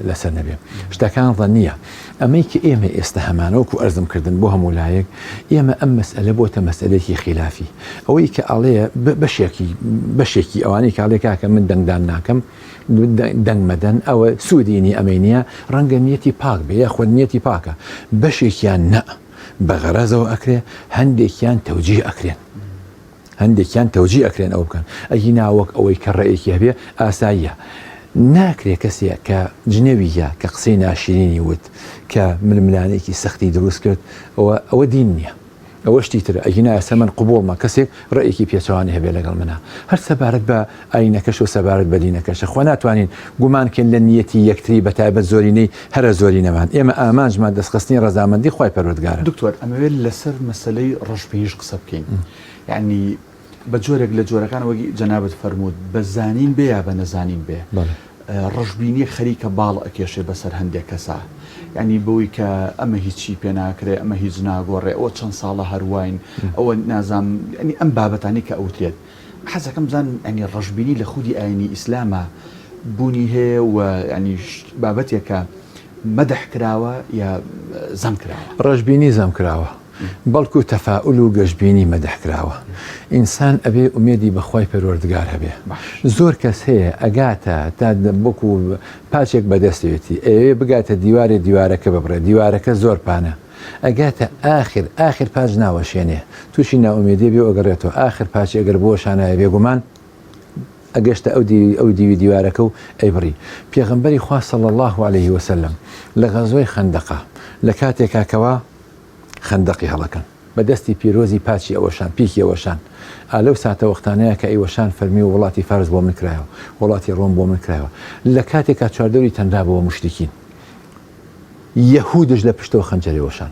Speaker 2: لەسەر نەبێ شتەکان ظنیە ئەمەی کە ئێمە ئێستا هەمانە وەکو ئەرزم کردن بۆ هەموو لایەک ئێمە ئەم مەسئلە بۆتە مەسئلەیەکی خیلافی ئەوەی کە ئەڵێ بەشێکی بەشێکی ئەوانەی کاڵێ کاکە من دەنگدان ناکەم دەنگ مەدەن ئەوە سوودی نیە ئەمەی نییە ڕەنگە نیەتی پاک بێ یاخود نیەتی پاکە بەشێکیان نە بە غەرەزەوە ئەکرێ هەندێکیان تەوجیه ئەکرێن هەندێکیان تەوجی ئەکرێن ئەو بکەن ئەگینا وەک ئەوەی کە ڕێیەکی هەبێ ئاساییە. ناکرێ کەسێک کە جنێوی یا کە قسەی ناشرینی وت کە ململانێکی سەختی دروست کرد ئەوە ئەوە دین نییە. ئەوە شتی ترە ئەگینا ئێستا من قبوڵمە کەسێک ڕەئیەکی پێچەوانەی هەبێ لەگەڵ منا هەر سەبارەت بە ئاینەکەش و سەبارەت بە دینەکەشە خۆ ناتوانین گومان کەین لە نیەتی یەکتری بە تایبەت زۆرینەی هەرە زۆرینەمان ئێمە ئامانجمان دەستخستنی ڕەزامەندی خوای پەروەردگارە.
Speaker 1: دکتۆر ئەمەوێت لەسەر مەسەلەی ڕەشبینیش قسە بکەین یەعنی بە جۆرێک لە جۆرەکان وەک جەنابت فەرمووت بە زانین بێ یا بە نەزانین بێ ڕەشبینیەک خەریکە باڵ ئەکێشێ بەسەر هەندێک کەسا یعنی بەوەی کە ئەمە هیچی پێ ناکرێ ئەمە هیچ ناگۆڕێ ئەوە چەند ساڵە هەرواین ئەوە نازام ینی ئەم بابەتانی کە ئەوترێت حەزەکەم بزانم ینی ڕەشبینی لە خودی ئاینی ئیسلامە بوونی هەیە و ینی بابەتێکە مەدح کراوە یا زەم کراوە؟
Speaker 2: ڕەشبینی زەم کراوە. بەڵکو تەفائول و گەشبینی مەدح کراوە. ئینسان ئەبێ ئومێدی بە خوای پەروەردگار هەبێ. زۆر کەس هەیە ئەگاتە تا وەکو پاچێک بەدەستێتی ئەیەوێ بگاتە دیوارێ دیوارەکە ببڕێ دیوارەکە زۆر پانە ئەگاتە ئاخر ئاخر پاچ ناوەشێنێ تووشی نائومێدی بێ و ئەگەڕێتەوە ئاخر پاچی ئەگەر بوەشانایە بێگومان ئەگەشتە ئەو دیوی ئەو دیوی دیوارەکە و ئەیبڕی. پێغەمبەری خوا صلی اللە علیه وسلم لە غەزوەی خەندەقا لە کاتێکا کەوا خەندەقی هەڵەکەن بە دەستی پیرۆزی پاچی ئەوەشان پیکی ئەوەشان ئا لەو ساتەوەختانەیا کە ئەیوەشان فەرمی و وڵاتی فارس بۆ من کرایەوە وڵاتی ڕۆم بۆ من کرایەوە لە کاتێکا چواردەوری تەنرابەوە موشریکین یەهودش لە پشتەوە خەنجەری وەشان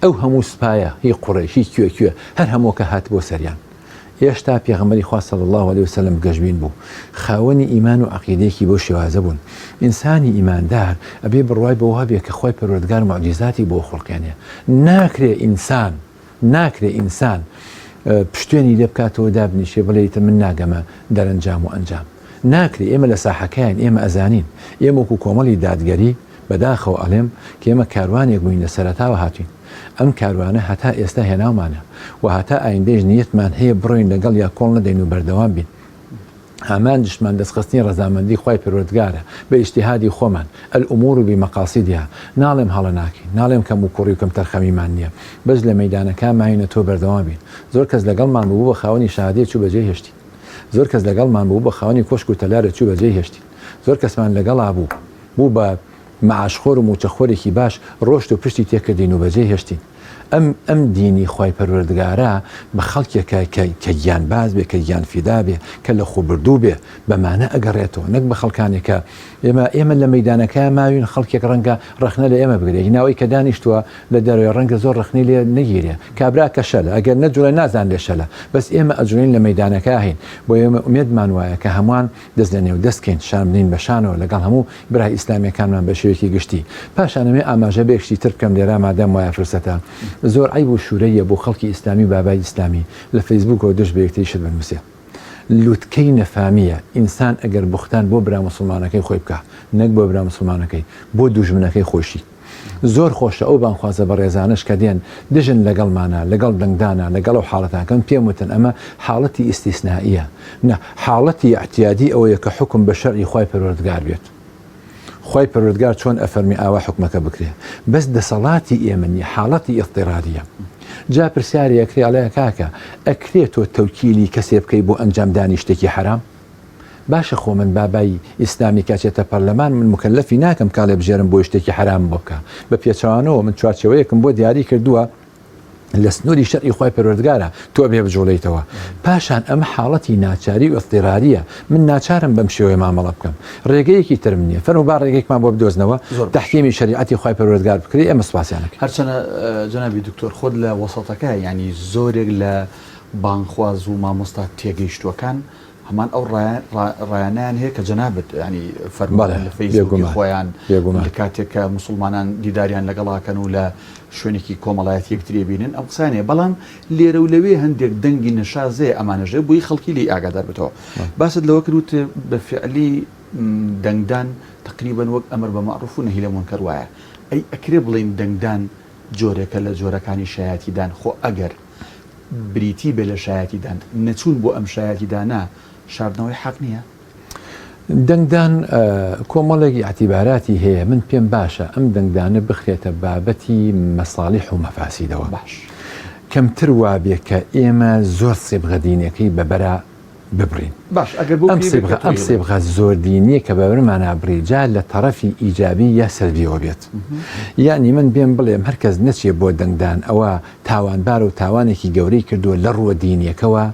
Speaker 2: ئەو هەموو سوپایە هی قوڕەیش هی کوێ کوێ هەر هەمووەکە هاتبووە سەریان. ئێشتا پێغەمبەری خوا صلی اللە علیە وسلم گەشبین بوو. خاوەنی ئیمان و عەقیدەیەکی بەو شێوازە بوون. ئینسانی ئیماندار ئەبێ بڕوای بەوە هەبێ کە خوای پەروەردگار موعجیزاتی بۆ خوڵقێنێ. ناکرێ ئینسان ناکرێ ئینسان پشتێنی لێ بکاتەوە دابنیشێ بڵێ ئیتر من ناگەمە دەرەنجام و ئەنجام. ناکرێ ئێمە لە ساحەکەین ئێمە ئەزانین. ئێمە وەکو کۆمەڵی دادگەری بەداخەوە ئەڵێم کە ئێمە کاروانێک بووین لە سەرەتاوە هاتوین ئەم کاروانە هەتا ئێستا هێناومانە و هەتا ئایندەیش نیەتمان هەیە بڕۆین لەگەڵیا کۆڵ نەدەین و بەردەوام بین ئامانجشمان دەستخستنی ڕەزامەندی خوای پەروەردگارە بە ئیجتیهادی خۆمان الامور بمقاصدها ناڵێم هەڵە ناکەین ناڵێم کەم و کوڕی و کەمتەرخەمیمان نییە بەس لە مەیدانەکان ماوینە تۆ بەردەوام بین زۆر کەس لەگەڵمان بوو بوو بە خاوەنی شەهادەیە چوو بەجێی هێشتین زۆر کەس لەگەڵمان بوو بوو بە خاوەنی کۆشک و تەلارە چوو بەجێی هێشتین زۆر کەسمان لەگەڵا بوو، بوو بە مەعاشخۆر و مووچەخۆرێکی باش، ڕۆشت و پشتی تێکردین و بەجێی هێشتین. ئەم ئەم دینی خوای پەروەردگارە بە خەڵکێکە کە کە گیانباز بێ، کە گیانفیدا بێ، کە لەخۆبردوو بێ، بەمانە ئەگەڕێتەوە، نەک بە خەڵکانێک کە ئێمە ئێمە لە مەیدانەکەیا ماوین، خەڵکێک ڕەنگە ڕەخنە لە ئێمە بگرێ، ناوەی کە دانیشتووە لە دەرەوێ ڕەنگە زۆر ڕەخنەی لێ نەگیرێ، کابرا کە شەلە، ئەگەر نەجوڵێ نازانرێ شەلە، بەس ئێمە ئەجوڵێین لە مەیدانەکەیا هەین، بۆیە ئێمە ئومێدمان وایە کە هەمووان دەست لە نێو دەست کەین، شان بنێین بە شانەوە لەگەڵ هەموو برا ئیسلامیەکانمان بە شێوەیەکی گشتی. پاشان ئەمەوێ ئاماژە بە یەک شتی تر بکەم لێرە مادام وایە فرسەتە. زۆر عەیب و شورەییە بۆ خەڵکی ئیسلامی و بابای ئیسلامی لە فەیسبووکەوە دژ بە یەکتری شت بنووسێ. لوتکەی نەفامییە ئینسان ئەگەر بوختان بۆ برا موسڵمانەکەی خۆی بکا، نەک بۆ برا موسڵمانەکەی، بۆ دوژمنەکەی خۆیشی. زۆر خۆشە ئەو بانگخوازە بەڕێزانەش کە دێن دژن لەگەڵمانا لەگەڵ دەنگدانا لەگەڵ ئەو حاڵەتان کە من پێم وتن ئەمە حاڵەتی ئیستیسنائیە نا حاڵەتی ئیعتیادی ئەوەیە کە حوکم بە شەرعی خوای پەروەردگار بێت خوای پەروەردگار چۆن ئەفەرمی ئاوا حوکمەکە بکرێ بەس دەسەڵاتی ئێمە نیە حاڵەتی ئیضطراریە جا پرسیاری ئەکرێ ئەڵێ کاکە ئەکرێ تۆ تەوکیلی کەسێ بکەی بۆ ئەنجامدانی شتێکی حەرام باشە خۆ من بابای ئیسلامی کە ئەچێتە پەرلەمان من موکەلەفی ناکەم کاڵێ بژێرم بۆی شتێکی حەرامم بۆ بکا بە پێچەوانەوە من چوارچێوەیەکم بۆ دیاری کردووە لە سنووری شەرعی خوای پەروەردگارە تۆ بێ بجوڵێیتەوە پاشان ئەمە حاڵەتی ناچاری و ئیضطراریە من ناچارم بەم شێوەیە مامەڵە بکەم ڕێگەیەکی ترم نییە فەرموو با ڕێگەیەکمان بۆ بدۆزنەوە تەحکیمی شەریعەتی خوای پەروەردگار بکرێ ئێمە سوپاسیان ئەکەین.
Speaker 1: هەرچەنە جەنابی دکتۆر خۆت لە وەسەتەکە یانی زۆرێک لە بانگخواز و مامۆستا تێگەیشتووەکان هەمان ئەو ڕایانەیان هەیە کە جەنابت ینی فەرموون لە فەیسبووکی خۆیان لە کاتێک کە موسڵمانان دیداریان لەگەڵاکەن و لە شوێنێکی کۆمەڵایەتی یەکتری بینن ئەم قسانەیە بەڵام لێرە و لەوێ هەندێک دەنگی نەشازەیە ئەمانەژێ بۆی خەڵکی لی ئاگادار بێتەوە باست لەوە کرد وت بە فعلی دەنگدان تقریبا وەک ئەمر بە مەعروف و نەهی لە مونکەر وایە ئەی ئەکرێ بڵێین دەنگدان جۆرێکە لە جۆرەکانی شایەتیدان خۆ ئەگەر بریتی بێ لە شایەتیدان، نەچوون بۆ ئەم شایەتیدانە شاردنەوەی حەق نییە؟
Speaker 2: دەنگدان کۆمەڵێک ئیعتیباراتی هەیە، من پێم باشە ئەم دەنگدانە بخرێتە بابەتی مەساڵیح و مەفاسیدەوە. باش کەمتر وابێ کە ئێمە زۆر سیبغە دینیەکەی بە بەرا. ببڕین.
Speaker 1: باش ئەگەر بەو
Speaker 2: ئەم
Speaker 1: پێیە بێت
Speaker 2: سیبغە
Speaker 1: کە تۆ
Speaker 2: ئەم
Speaker 1: ئەیڵێی.
Speaker 2: سیبغە زۆر دینیە کە بە مانا بڕی جا لە تەڕەفی ئیجابی یا سەلبیەوە بێت. یەعنی من بێم بڵێم هەر کەس نەچێ بۆ دەنگدان ئەوە تاوانبارە و تاوانێکی گەورەی کردووە لە ڕووە دینیەکەوە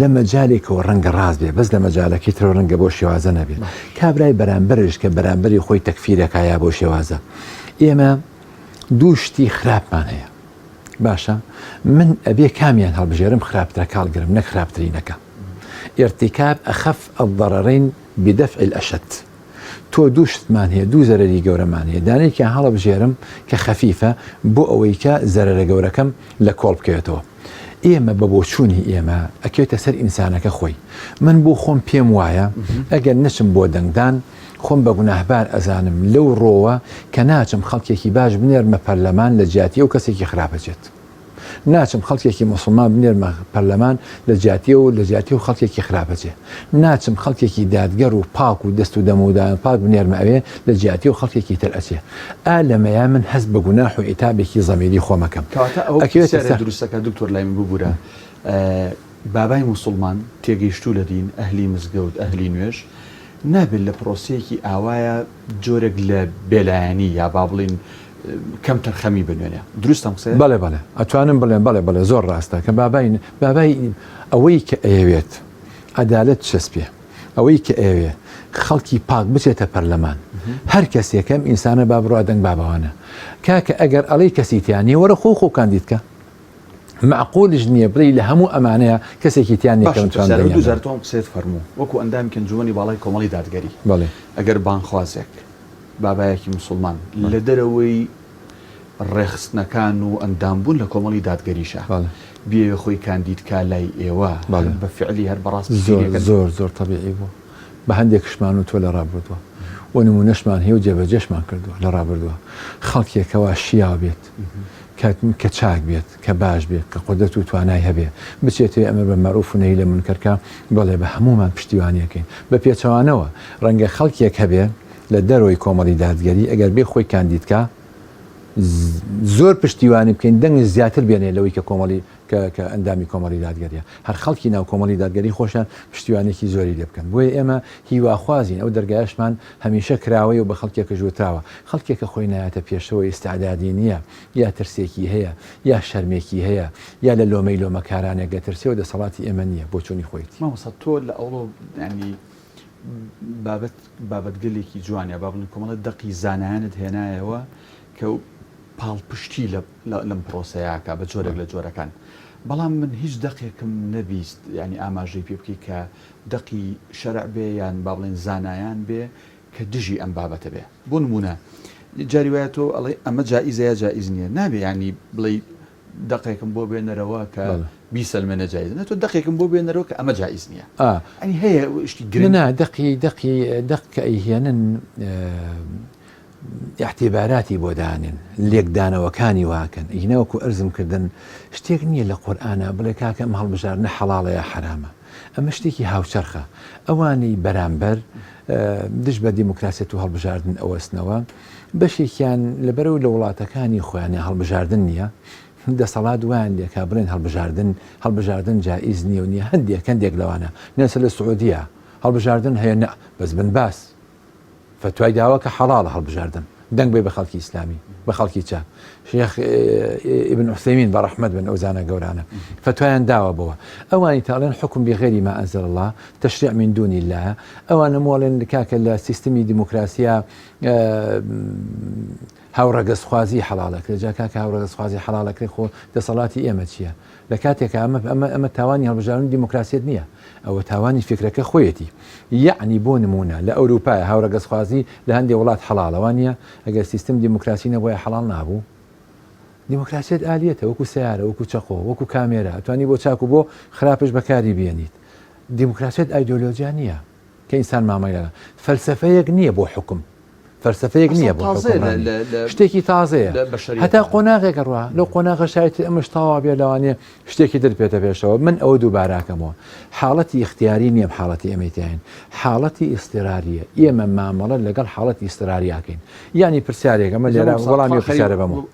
Speaker 2: لە مەجالێکەوە ڕەنگە ڕاست بێ بەس لە مەجالەکەی ترەوە ڕەنگە بەو شێوازە نەبێ. کابرای بەرامبەرش کە بەرامبەری خۆی تەکفیرەکا یا بەو شێوازە. ئێمە دوو شتی خراپمان هەیە. باشە من ئەبێ کامیان هەڵبژێرم خراپترەکە هەڵگرم نەک خراپترینەکە ارتکاب اخف الضررین بدفع الاشد تۆ دوو شتمان هەیە دوو زەرەری گەورەمان هەیە دانێکیان هەڵبژێرم کە خەفیفە بۆ ئەوەی کە زەرەرە گەورەکەم لە کۆڵ بکەوێتەوە ئێمە بە بۆچوونی ئێمە ئەکەوێتە سەر ئینسانەکە خۆی من بۆ خۆم پێم وایە ئەگەر نەچم بۆ دەنگدان خۆم بە گوناهبار ئەزانم لەو ڕۆوە کە ناچم خەڵکێکی باش بنێرمە پەرلەمان لە جیاتی ئەو کەسێکی خراپ ئەچێت. ناچم خەڵکێکی موسڵمان بنێرمە پەرلەمان لە جیاتی ئەو لە جیاتی ئەو خەڵکێکی خراپ ئەچێ. ناچم خەڵکێکی دادگەر و پاک و دەست و دەم و دان پاک بنێرمە ئەوێ لە جیاتی ئەو خەڵکێکی تر ئەچێ. ئا لەمەیا من هەست بە گوناح و عیتابێکی زەمیری خۆم ئەکەم.
Speaker 1: کەواتە ئەوە
Speaker 2: ئەکەوێتە
Speaker 1: پرسیارە
Speaker 2: سەر.
Speaker 1: دروستەکە دکتۆر لای من ببورە بابای موسڵمان تێگەیشتوو لە دین، ئەهلی مزگەوت، ئەهلی نوێژ، نابێت لە پرۆسەیەکی ئاوایا جۆرێک لە بێلایەنی یا با بڵێین کەم تەرخەمی بنوێنێ. دروستە ئەم قسەیە؟
Speaker 2: بەڵێ بەڵێ ئەتوانم بڵێم بەڵێ بەڵێ زۆر ڕاستە کە بابای بابای ئەوەی کە ئەیەوێت عەدالەت چەسپێ ئەوەی کە ئەیەوێ خەڵکی پاک بچێتە پەرلەمان هەر کەسێک ئەم ئینسانە با بڕوا دەنگ بابەوانە کاکە ئەگەر ئەڵێی کەسی تیا نییە وەرە خۆ خۆ کاندید کە مەعقولیش نییە بڵێی لە هەموو ئەمانەیا کەسێکی تیا نییە کە
Speaker 1: باشە
Speaker 2: من توانم
Speaker 1: پرسیارەکە
Speaker 2: دەنگیان
Speaker 1: دووجار
Speaker 2: بدەم.
Speaker 1: تۆ ئەم قسەیەت فەرموو وەکو ئەندامێکی ئەنجومەنی باڵای کۆمەڵی دادگەری
Speaker 2: بەڵێ.
Speaker 1: ئەگەر بانگخوازێک بابایەکی موسوڵمان لە دەرەوەی ڕێکخستنەکان و ئەندام بوون لە کۆمەڵی دادگەریشا
Speaker 2: بەڵێ.
Speaker 1: بیەوێ خۆی کاندید کا لای ئێوە هەر
Speaker 2: بەڵێ.
Speaker 1: بە فعلی هەر بەڕاست
Speaker 2: زۆر
Speaker 1: پشتگیری ئەکەن؟
Speaker 2: زۆر زۆر تەبیعی بووە بە هەندێکشمان وتووە لە ڕابردووە و نموونەشمان هەیە و جێبەجێشمان کردووە لە ڕابردووە خەڵکێک کەوا شیاو بێت کە کە چاک بێت، کە باش بێت، کە قودرەت و توانای هەبێ، بچێتەوێ ئەمر بە مەعروف و نەهی لە مونکەر کا، بەڵێ بە هەموومان پشتیوانی ئەکەین. بە پێچەوانەوە ڕەنگە خەڵکێک هەبێ لە دەرەوەی کۆمەڵی دادگەری ئەگەر بێ خۆی کاندید کا، زۆر پشتیوانی بکەین دەنگش زیاتر بێنێ لەوەی کە کۆمەڵی کە کە ئەندامی کۆمەڵی دادگەریە. هەر خەڵکی ناو کۆمەڵی دادگەری خۆشیان پشتیوانیەکی زۆری لێ بکەن. بۆیە ئێمە هیواخوازین، ئەو دەرگایەشمان هەمیشە کراوەیە و بە خەڵکێکش وتراوە، خەڵکێک کە خۆی نایەتە پێشەوە ئیستعدادی نییە، یا ترسێکی هەیە، یا شەرمێکی هەیە، یا لە لۆمەی لۆمەکارانێک دەترسێ و دەسەڵاتی ئێمە نییە، بۆچوونی خۆیەتی.
Speaker 1: مامۆستا تۆ لە ئەوڵۆ یانی بابەت بابەتگەلێکی جوان یا با بڵێین کۆمەڵێ دەقی زانایانت هێنایەوە کە پاڵپشتی لە لەم پرۆسەیە کا بە جۆرێک لە جۆرەکان بەڵام من هیچ دەقێکم نەبیست یانی ئاماژەی پێ بکەی کە دەقی شەرع بێ یان با بڵێین زانایان بێ کە دژی ئەم بابەتە بێ بۆ نموونە جاری وایە تۆ ئەڵێی ئەمە جائیزە یا جائیز نییە نابێ یانی بڵێی دەقێکم بۆ بێنەرەوە کە بیسەلمێنە جائیزە نە تۆ دەقێکم بۆ بێنەرەوە کە ئەمە جائیز نییە ئەنی هەیە شتی گرنگ
Speaker 2: نا دەقی دەقی دەق کە ئەیهێنن ئیعتیباراتی بۆ دانێن، لێکدانەوەکانی واکەن، ئینا وەکو ئەرزم کردن شتێک نییە لە قورئانا بڵێ کاکە ئەم هەڵبژاردنە حەڵاڵە یا حەرامە، ئەمە شتێکی هاوچەرخە، ئەوانەی بەرامبەر دژ بە دیموکراسیەت و هەڵبژاردن ئەوەستنەوە بەشێکیان لەبەرەوەی لە وڵاتەکانی خۆیانە هەڵبژاردن نییە، دەسەڵات وایان لێکا بڵێن هەڵبژاردن هەڵبژاردن جائیز نییە و نییە، هەندێک هەندێک لەوانە نەسە لە سعودیە هەڵبژاردن هەیە نە بەس بن باس فەتوای داوە کە حەڵاڵە هەڵبژاردن دەنگ بەی بە خەڵکی ئیسلامی بە خەڵکی چاک شێخ ئیبن عوسەیمین بە ڕەحمەت بن ئەو زانا گەورانە فەتوایان داوە بەوە ئەوانی تاڵێن حکم بغێری ما ئەنزل الله تشریع من دون الله ئەوانە مۆڵێن کاکە لە سیستمی دیموکراسیا هاوڕەگەزخوازی حەڵاڵ ئەکرێ جا کاکە هاوڕەگەزخوازی حەڵاڵ ئەکرێ خۆ دەسەڵاتی ئێمە چییە؟ لە کاتێکا ئەمە ئەمە ئەمە تاوانی هەڵبژاردن دیموکراسیەت نییە ئەوە تاوانی فیکرەکە خۆیەتی یەعنی بۆ نموونە لە ئەوروپایە هاوڕەگەزخوازی لە هەندێ وڵات حەڵاڵە وا نییە ئەگەر سیستم دیموکراسی نەبوایە حەڵاڵ نابوو دیموکراسیەت ئالیەتە وەکو سەیارە وەکو چەقۆ وەکو کامێرا ئەتوانی بۆ چاک و بۆ خراپش بەکاری بێنیت دیموکراسیەت ئایدۆلۆجیا نییە کە ئینسان مامەڵە فەلسەفەیەک نییە بۆ حوکم فەلسەفەیەک نییە بۆ حوکمڕانی شتێکی تازەیە هەتا قۆناغێک ڕوا لەو قۆناغە شایەت ئەمەش تەواو بێ لەوانەیە شتێکی تر پێتە پێشەوە من ئەوە دووباراکەمەوە حاڵەتی ئیختیاری نییە حاڵەتی ئێمەی تیاین حاڵەتی ئیستراریە ئێمە مامەڵە لەگەڵ حاڵەتی ئیستراریاکەین یعنی پرسیارێک ئەمە لێرە وەڵامی پرسیارە بەمەوە.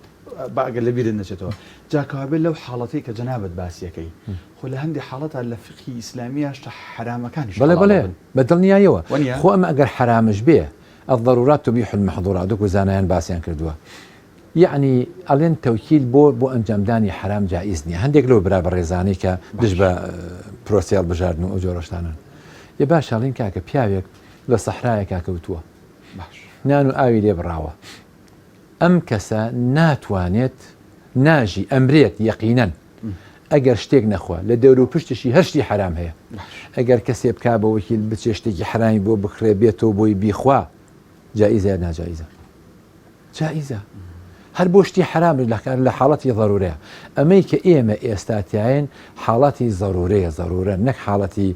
Speaker 1: با ئەگەر لە بیرت نەچێتەوە جا کەوابێ لەو حاڵەتەی کە جەنابت باسیەکەی خۆ لە هەندێ حاڵەتا لە فیقهی ئیسلامییا شتە حەرامەکانیش
Speaker 2: بەڵێ
Speaker 1: حەڵاڵ
Speaker 2: بەڵێ
Speaker 1: ئەبن
Speaker 2: بە دڵنیایەوە
Speaker 1: وەنیە؟
Speaker 2: خۆ ئەمە ئەگەر حەرامش بێ الضرورات تبیح المحظورات وەکو زانایان باسیان کردووە یەعنی ئەڵێن تەوکیل بۆ بۆ ئەنجامدانی حەرام جائیز نیە هەندێک لەو برا بەڕێزانەی کە دژ بە پرۆسەی هەڵبژاردن و ئەو جۆرە شتانەن ئێ باشە ئەڵێن کاکە پیاوێک لە سەحرایەکا کەوتووە نان و ئاوی لێ بڕاوە ئەم کەسە ناتوانێت ناژی ئەمرێت یەقینەن ئەگەر شتێک نەخوا لە دەور و پشتشی هەر شتی حەرام هەیە ئەگەر کەسێ بکا بە وەکیل بچێ شتێکی حەرامی بۆ بکڕێ بێتەوە بۆی بیخوا جائیزە یا ناجائیزە؟ جائیزە هەر بۆ شتی حەرامش لە کار لە حاڵەتی ضرورەیە ئەمەی کە ئێمە ئێستا تیاین حاڵەتی ضرورەیە ضرورە نەک حاڵەتی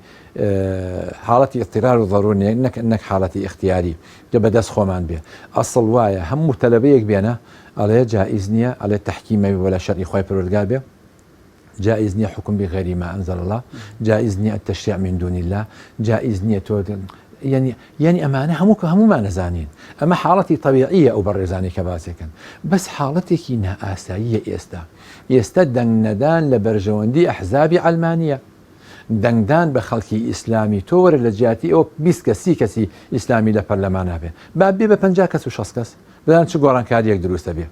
Speaker 2: حاڵەتی اضطرار و ضرور نیە نەک نەک حاڵەتی اختیاری کە بەدەست خۆمان بێ ئەسڵ وایە هەموو تەلەبەیەک بێنە ئەڵێ جائیز نییە ئەڵێ تەحکیمە ولا شەرعی خوای پەروەردگار بێ جائیز نیە حوکم بغیر ما انزل اللە جائیز نیە التشریع من دون اللە جائیز نیە تۆ یعنی یعنی ئەمانە هەموو کە هەموومان ئەزانین ئەمە حاڵەتی تەبیعیە ئەو بەڕێزانەی کە باسێکن بەس حاڵەتێکی نائاساییە ئێستا ئێستا دەنگ نەدان لە بەرژەوەندی ئەحزابی عەلمانیە دەنگدان بە خەڵکی ئیسلامی تۆ وەرە لە جیاتی ئەو 20 کەس 30 کەسی ئیسلامی لە پەرلەمانا بێ با بێ بە 50 کەس و 60 کەس بزان چ گۆڕانکاریەک دروستە بێ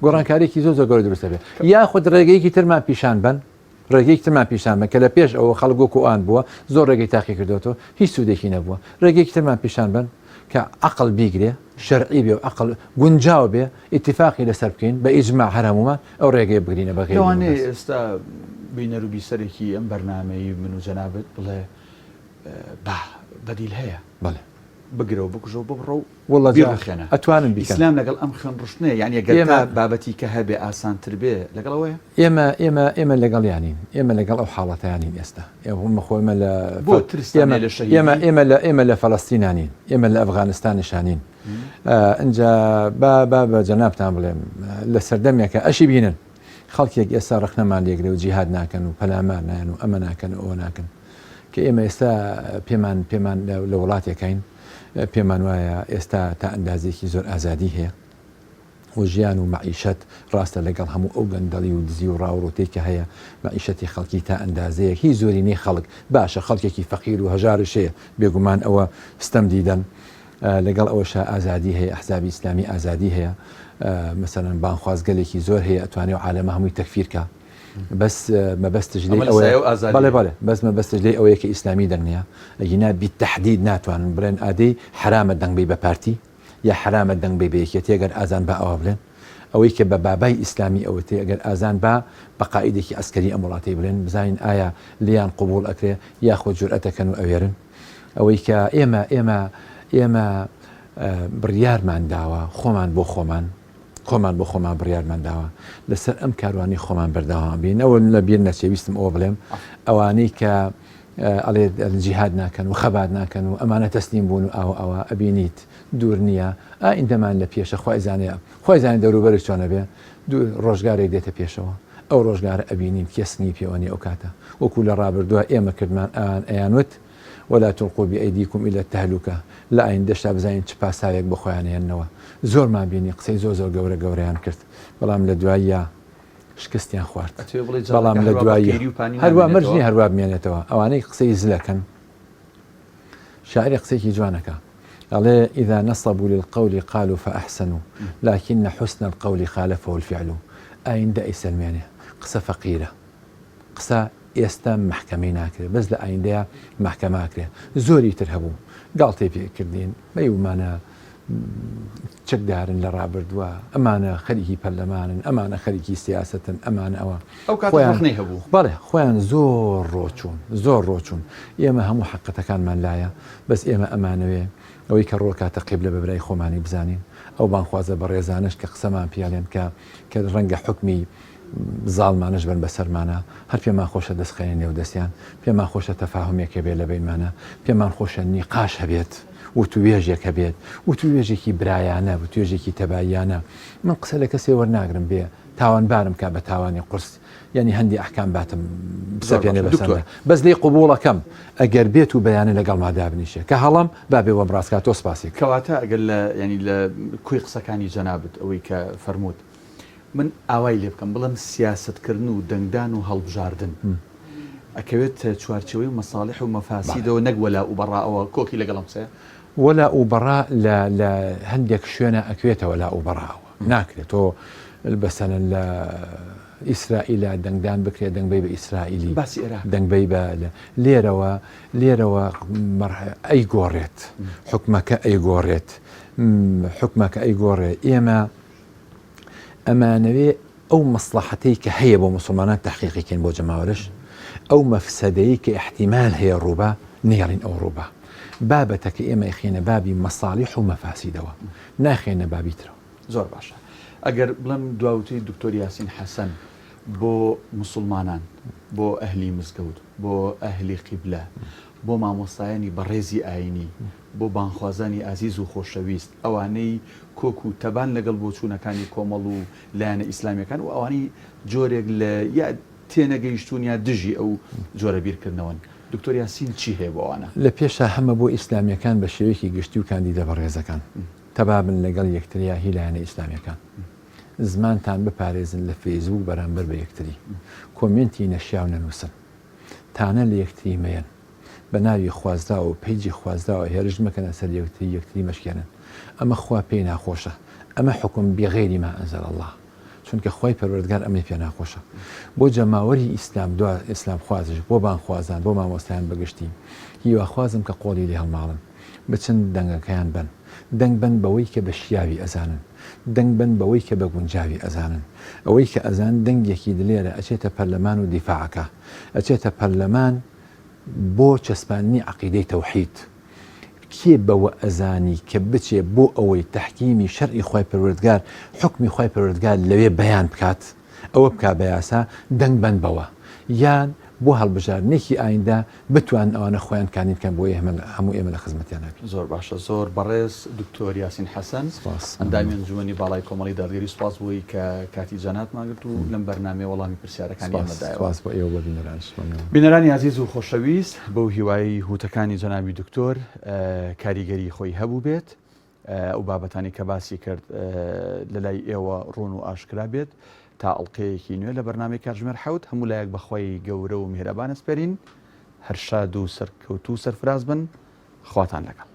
Speaker 2: گۆڕانکاریەکی زۆر زۆر گەورە دروست دەبێت یاخود ڕێگەیەکی ترمان پیشان بن ڕێگەیەکی ترمان پیشان بن کە لە پێش ئەوە خەڵک وەکو ئەوان بووە زۆر ڕێگەی تاقی کردوێتەوە هیچ سوودێکی نەبووە ڕێگەیەکی ترمان پیشان بن کە عقل بیگرێ شەرعی بێ و عقل گونجاو بێ ئیتفاقی لەسەر بکەین بە ئیجماع هەر هەموومان ئەو ڕێگەیە بگرینە بە غەیری
Speaker 1: لەوانەیە ئێستا بینەر و بیسەرێکی ئەم بەرنامەی من و جەنابت بڵێ با بەدیل هەیە
Speaker 2: بەڵێ
Speaker 1: بگرە و بکوژە و ببڕە و
Speaker 2: وەڵا جا
Speaker 1: بیڕوخێنە.
Speaker 2: ئەتوانن بیکەن.
Speaker 1: ئیسلام لەگەڵ ئەم خوێن ڕشتنەیە یانی گەر
Speaker 2: ئێمە.
Speaker 1: تا بابەتی کە هەبێ ئاسانتر بێ لەگەڵ ئەوەیە؟
Speaker 2: ئێمە ئێمە ئێمە لەگەڵیانین ئێمە لەگەڵ ئەو حاڵەتەیانین ئێستا ئێمە خۆ ئێمە لە
Speaker 1: بۆ ترستان
Speaker 2: ئێمە
Speaker 1: هەیە لە شەهیدی؟
Speaker 2: ئێمە ئێمە لە ئێمە لە فەلەستینا نین ئێمە لە ئەفغانستانیشا نین ئینجا با با بە جەنابتان بڵێم لە سەردەمێکە ئەشی بینن خەڵکێک ئێستا ڕەخنەمان لێگرێ و جیهاد ناکەن و پەلامار نایەن و ئەمە ناکەن و ئەوە ناکەن کە ئێمە ئێستا پێمان پێمان لە وڵاتێکین پێمان وایە ئێستا تا ئەندازێکی زۆر ئازادی هەیە و ژیان و مەعیشەت ڕاستە لەگەڵ هەموو ئەو گەندەڵی و دزی و ڕاوڕوتەی کە هەیە مەعیشەتی خەڵکی تا ئەندازەیەک هی زۆرینەی خەڵک باشە خەڵکێکی فەقیر و هەژارش هەیە بێگومان ئەوە ستەم دیدەن لەگەڵ ئەوەشا ئازادی هەیە ئەحزابی ئیسلامی ئازادی هەیە مەسەلەن بانخوازگەلێکی زۆر هەیە ئەتوانێ و عالەمە هەمووی تەکفیر کا بەس مەبەستش لێی ئەوەیە بەڵێ بەڵێ بەس مەبەستش لێی ئەوەیە کە ئیسلامی دەنگ نییە ئەگینا بیتەحدید ناتوانن بڵێن ئادەی حرامە دەنگ بی بە پارتی یا حرامە دەنگ بی بە یەکێتی ئەگەر ئازان با ئەوە بڵێن ئەوەی کە بە بابای ئیسلامی ئەوتێ ئەگەر ئازان با بە قائیدێکی عەسکەری ئەم وڵاتەی بڵێن بزانین ئایا لێیان قبوڵ ئەکرێ یاخۆ جورئەتەکەن و ئەوێرن ئەوەی کە ئێمە ئێمە ئێمە بڕیارمان داوە خۆمان بۆ خۆمان خۆمان بۆ خۆمان بڕیارمان داوە لەسەر ئەم کاروانی خۆمان بەردەوام بین ئەوە لە بیر نەچێ ویستم ئەوە بڵێم ئەوانەی کە ئەڵێ جیهاد ناکەن و خەبات ناکەن و ئەمانە تەسلیم بوون و ئاوە ئەوە ئەبینیت دوور نییە ئایندەمان لە پێشە خوای زانێ خوای زانێ دەوروبەرت چۆنە بێ دوور ڕۆژگارێک دێتە پێشەوە ئەو ڕۆژگارە ئەبینین کێ سنگی پێوە نیە ئەو کاتە وەکو لە ڕابردووە ئێمە کردمان ئەوان ئەیانوت ولا تلقوا بأیدیکم الی التهلکە لە ئایندەشدا بزانین چ پاساوێک بۆ خۆیان ئەهێننەوە زۆرمان بینی قسەی زۆر زۆر گەورە گەورەیان کرد بەڵام لە دواییا شکستیان خوارد
Speaker 1: ئەتەوێ بڵێی
Speaker 2: بەڵام
Speaker 1: جەڵەکە
Speaker 2: لە
Speaker 1: هەروا بە
Speaker 2: دواییا
Speaker 1: قیری و پانی
Speaker 2: هەروا مەرج
Speaker 1: نامێنێتەوە؟
Speaker 2: نیە هەروا بمێنێتەوە ئەوانەی قسەی زلەکەن شاعیرێک قسەیەکی جوان ئەکا ئەڵێ، اذا نصبوا للقول قالوا فاحسنوا لکن حسن القول خالفه الفعل ئایندە ئەیسەلمێنێ قسە فەقیرە قسە ئێستا مەحکەمەی ناکرێ بەس لە ئایندەیا مەحکەمە ئەکرێ زۆری تر هەبوو گاڵتەی پێ کردین مەیومانە چەکدارن لە ڕابردووە ئەمانە خەریکی پەرلەمانن ئەمانە خەریکی سیاسەتن ئەمانە ئەوە
Speaker 1: ئەو کاتە
Speaker 2: خۆیان
Speaker 1: ڕەخنەی هەبوو.
Speaker 2: بەڵێ خۆیان زۆر ڕۆچوون زۆر ڕۆچوون ئێمە هەموو حەقەتەکانمان لایە بەس ئێمە ئەمانەوێ ئەوەی کە ڕۆکاتە قیبلە بە برای خۆمانی بزانین ئەو بانخوازە بەڕێزانەش کە قسەمان پێڵێن کە کە ڕەنگە حوکمی زاڵمانەش بن بەسەرمانا هەر پێمان خۆشە دەست خەینە نێو دەستیان پێمان خۆشە تەفاهومێک هەبێت لە بەینمانا پێمان خۆشە نیقاش هەبێت وتوێژێک هەبێت وتوێژێکی برایانە وتوێژێکی تەباییانە من قسە لە کەسێ وەرناگرم بێ تاوانبارم کا بە تاوانی قورس یعنی هەندی ئەحکام باتم بسەپێنێ بەسەردا بەس لێی قبوڵەکەم ئەگەر بێت و بەیانە لەگەڵما دابنیشێ کە هەڵەم با بێ وەم ڕاست کا تۆ سپاسی
Speaker 1: کەواتە ئەگەر لە یعنی لە کۆی قسەکانی جەنابت ئەوەی کە فەرمووت. من ئاوای لێ بکەم بڵێم سیاسەتکردن و دەنگدان و هەڵبژاردن ئەکەوێتە چوارچێوەی مەساڵح و مەفاسیدەوە نەک وەلاء و بەڕائەوە، کۆکی لەگەڵ ئەم قسەیە؟
Speaker 2: وەلاء و بەڕا لە لە هەندێک شوێنا ئەکوێتە وەلاء و بەڕائەوە ناکرێت تۆ بەسەلەن لە ئیسرائیلا دەنگدان بکرێت دەنگ بەی بە ئیسرائیلی
Speaker 1: باسی ئێراق
Speaker 2: دەنگ بەی بە لێرەوە لێرەوە ئەیگۆڕێت حکومەکە ئەیگۆڕێت حکومەکە ئەیگۆڕێ ئێمە ئەمانەوێ ئەو مەسڵەحەتەی کە هەیە بۆ موسڵمانان تەحقیقی کەین بۆ جەماوەرش، ئەو مەفسەدەی کە ئیحتیمال هەیە ڕووبا نەیەڵین ئەو ڕووبا. بابەتەکە ئێمە ئەیخەینە بابی مەساڵیح و مەفاسیدەوە، نایخەینە بابی ترەوە.
Speaker 1: زۆر باشە ئەگەر بڵێم دواوتەی دکتۆر یاسین حەسەن بۆ موسڵمانان، بۆ ئەهلی مزگەوت، بۆ ئەهلی قیبلە، بۆ مامۆستایانی بەڕێزی ئاینی، بۆ بانگخوازانی ئازیز و خۆشەویست، ئەوانەی کۆک و تەبان لەگەڵ بۆچوونەکانی کۆمەڵ و لایەنە ئیسلامییەکان و ئەوانەی جۆرێک لە یا تێنەگەیشتوون یا دژی ئەو جۆرە بیرکردنەوەن. دکتۆر یاسین چی هەیە بۆ ئەوانە؟
Speaker 2: لە پێشا هەمە بۆ ئیسلامییەکان بە شێوەیەکی گشتی و کاندیدە بەڕێزەکان. تەبا بن لەگەڵ یەکتریا هی لایەنە ئیسلامییەکان. زمانتان بپارێزن لە فەیسبووک بەرامبەر بە یەکتری. کۆمێنتی نەشیاو نەنووسن. تانە لە یەکتری مەیەن. بە ناوی خوازراو و پەیجی خوازراوە هێرش مەکەنە سەر یەکتری یەکتری مەشکێنن ئەمە خوا پێی ناخۆشە ئەمە حوکم بغیر ما انزل اللە چونکە خوای پەروەردگار ئەمەی پێ ناخۆشە بۆ جەماوەری ئیسلام دوا ئیسلام خوازش بۆ بانگخوازان بۆ مامۆستایان بەگشتی هیواخوازم کە قۆڵی لێ هەڵماڵن بچن دەنگەکەیان بەن دەنگ بەن بەوەی کە بە شیاوی ئەزانن دەنگ بەن بەوەی کە بە گونجاوی ئەزانن ئەوەی کە ئەزان دەنگێکی دلێرە ئەچێتە پەرلەمان و دیفاعەکا ئەچێتە پەرلەمان بۆ چەسپاندنی عەقیدەی تەوحید، کێ بەوە ئەزانی کە بچێ بۆ ئەوەی تەحکیمی شەرعی خوای پەروەردگار، حوکمی خوای پەروەردگار لەوێ بەیان بکات، ئەوە بکا بە یاسا، دەنگ بەن بەوە، یان بۆ هەڵبژاردنێکی ئایندە بتوانن ئەوانە خۆیان کاندید بکەن بۆ ئێمە هەموو ئێمە لە خزمەتیانا بین.
Speaker 1: زۆر باشە زۆر بەڕێز دکتۆر یاسین حەسەن
Speaker 2: سپاس
Speaker 1: ئەندامی
Speaker 2: مەمنون.
Speaker 1: ئەنجومەنی باڵای کۆمەڵی دادگەری سوپاس بۆی کە کاتی جەنابتمان گرت و لەم بەرنامەیە وەڵامی پرسیارەکانی
Speaker 2: سپاس
Speaker 1: ئێمە دایەوە.
Speaker 2: سپاس بۆ ئێوە بۆ بینەرانیش مەمنون.
Speaker 1: بینەرانی ئازیز و خۆشەویست بەو هیوایەی هوتەکانی جەنابی دکتۆر کاریگەری خۆی هەبووبێت ئەو بابەتانی کە باسی کرد لەلای ئێوە ڕوون و ئاشکرا بێت تا ئەڵقەیەکی نوێ لە بەرنامەی کاتژمێر حەوت هەموو لایەک بەخوای گەورە و میهرەبان ئەسپێرین هەر شاد و سەرکەوتوو و سەرفراز بن خواتان لەگەڵ.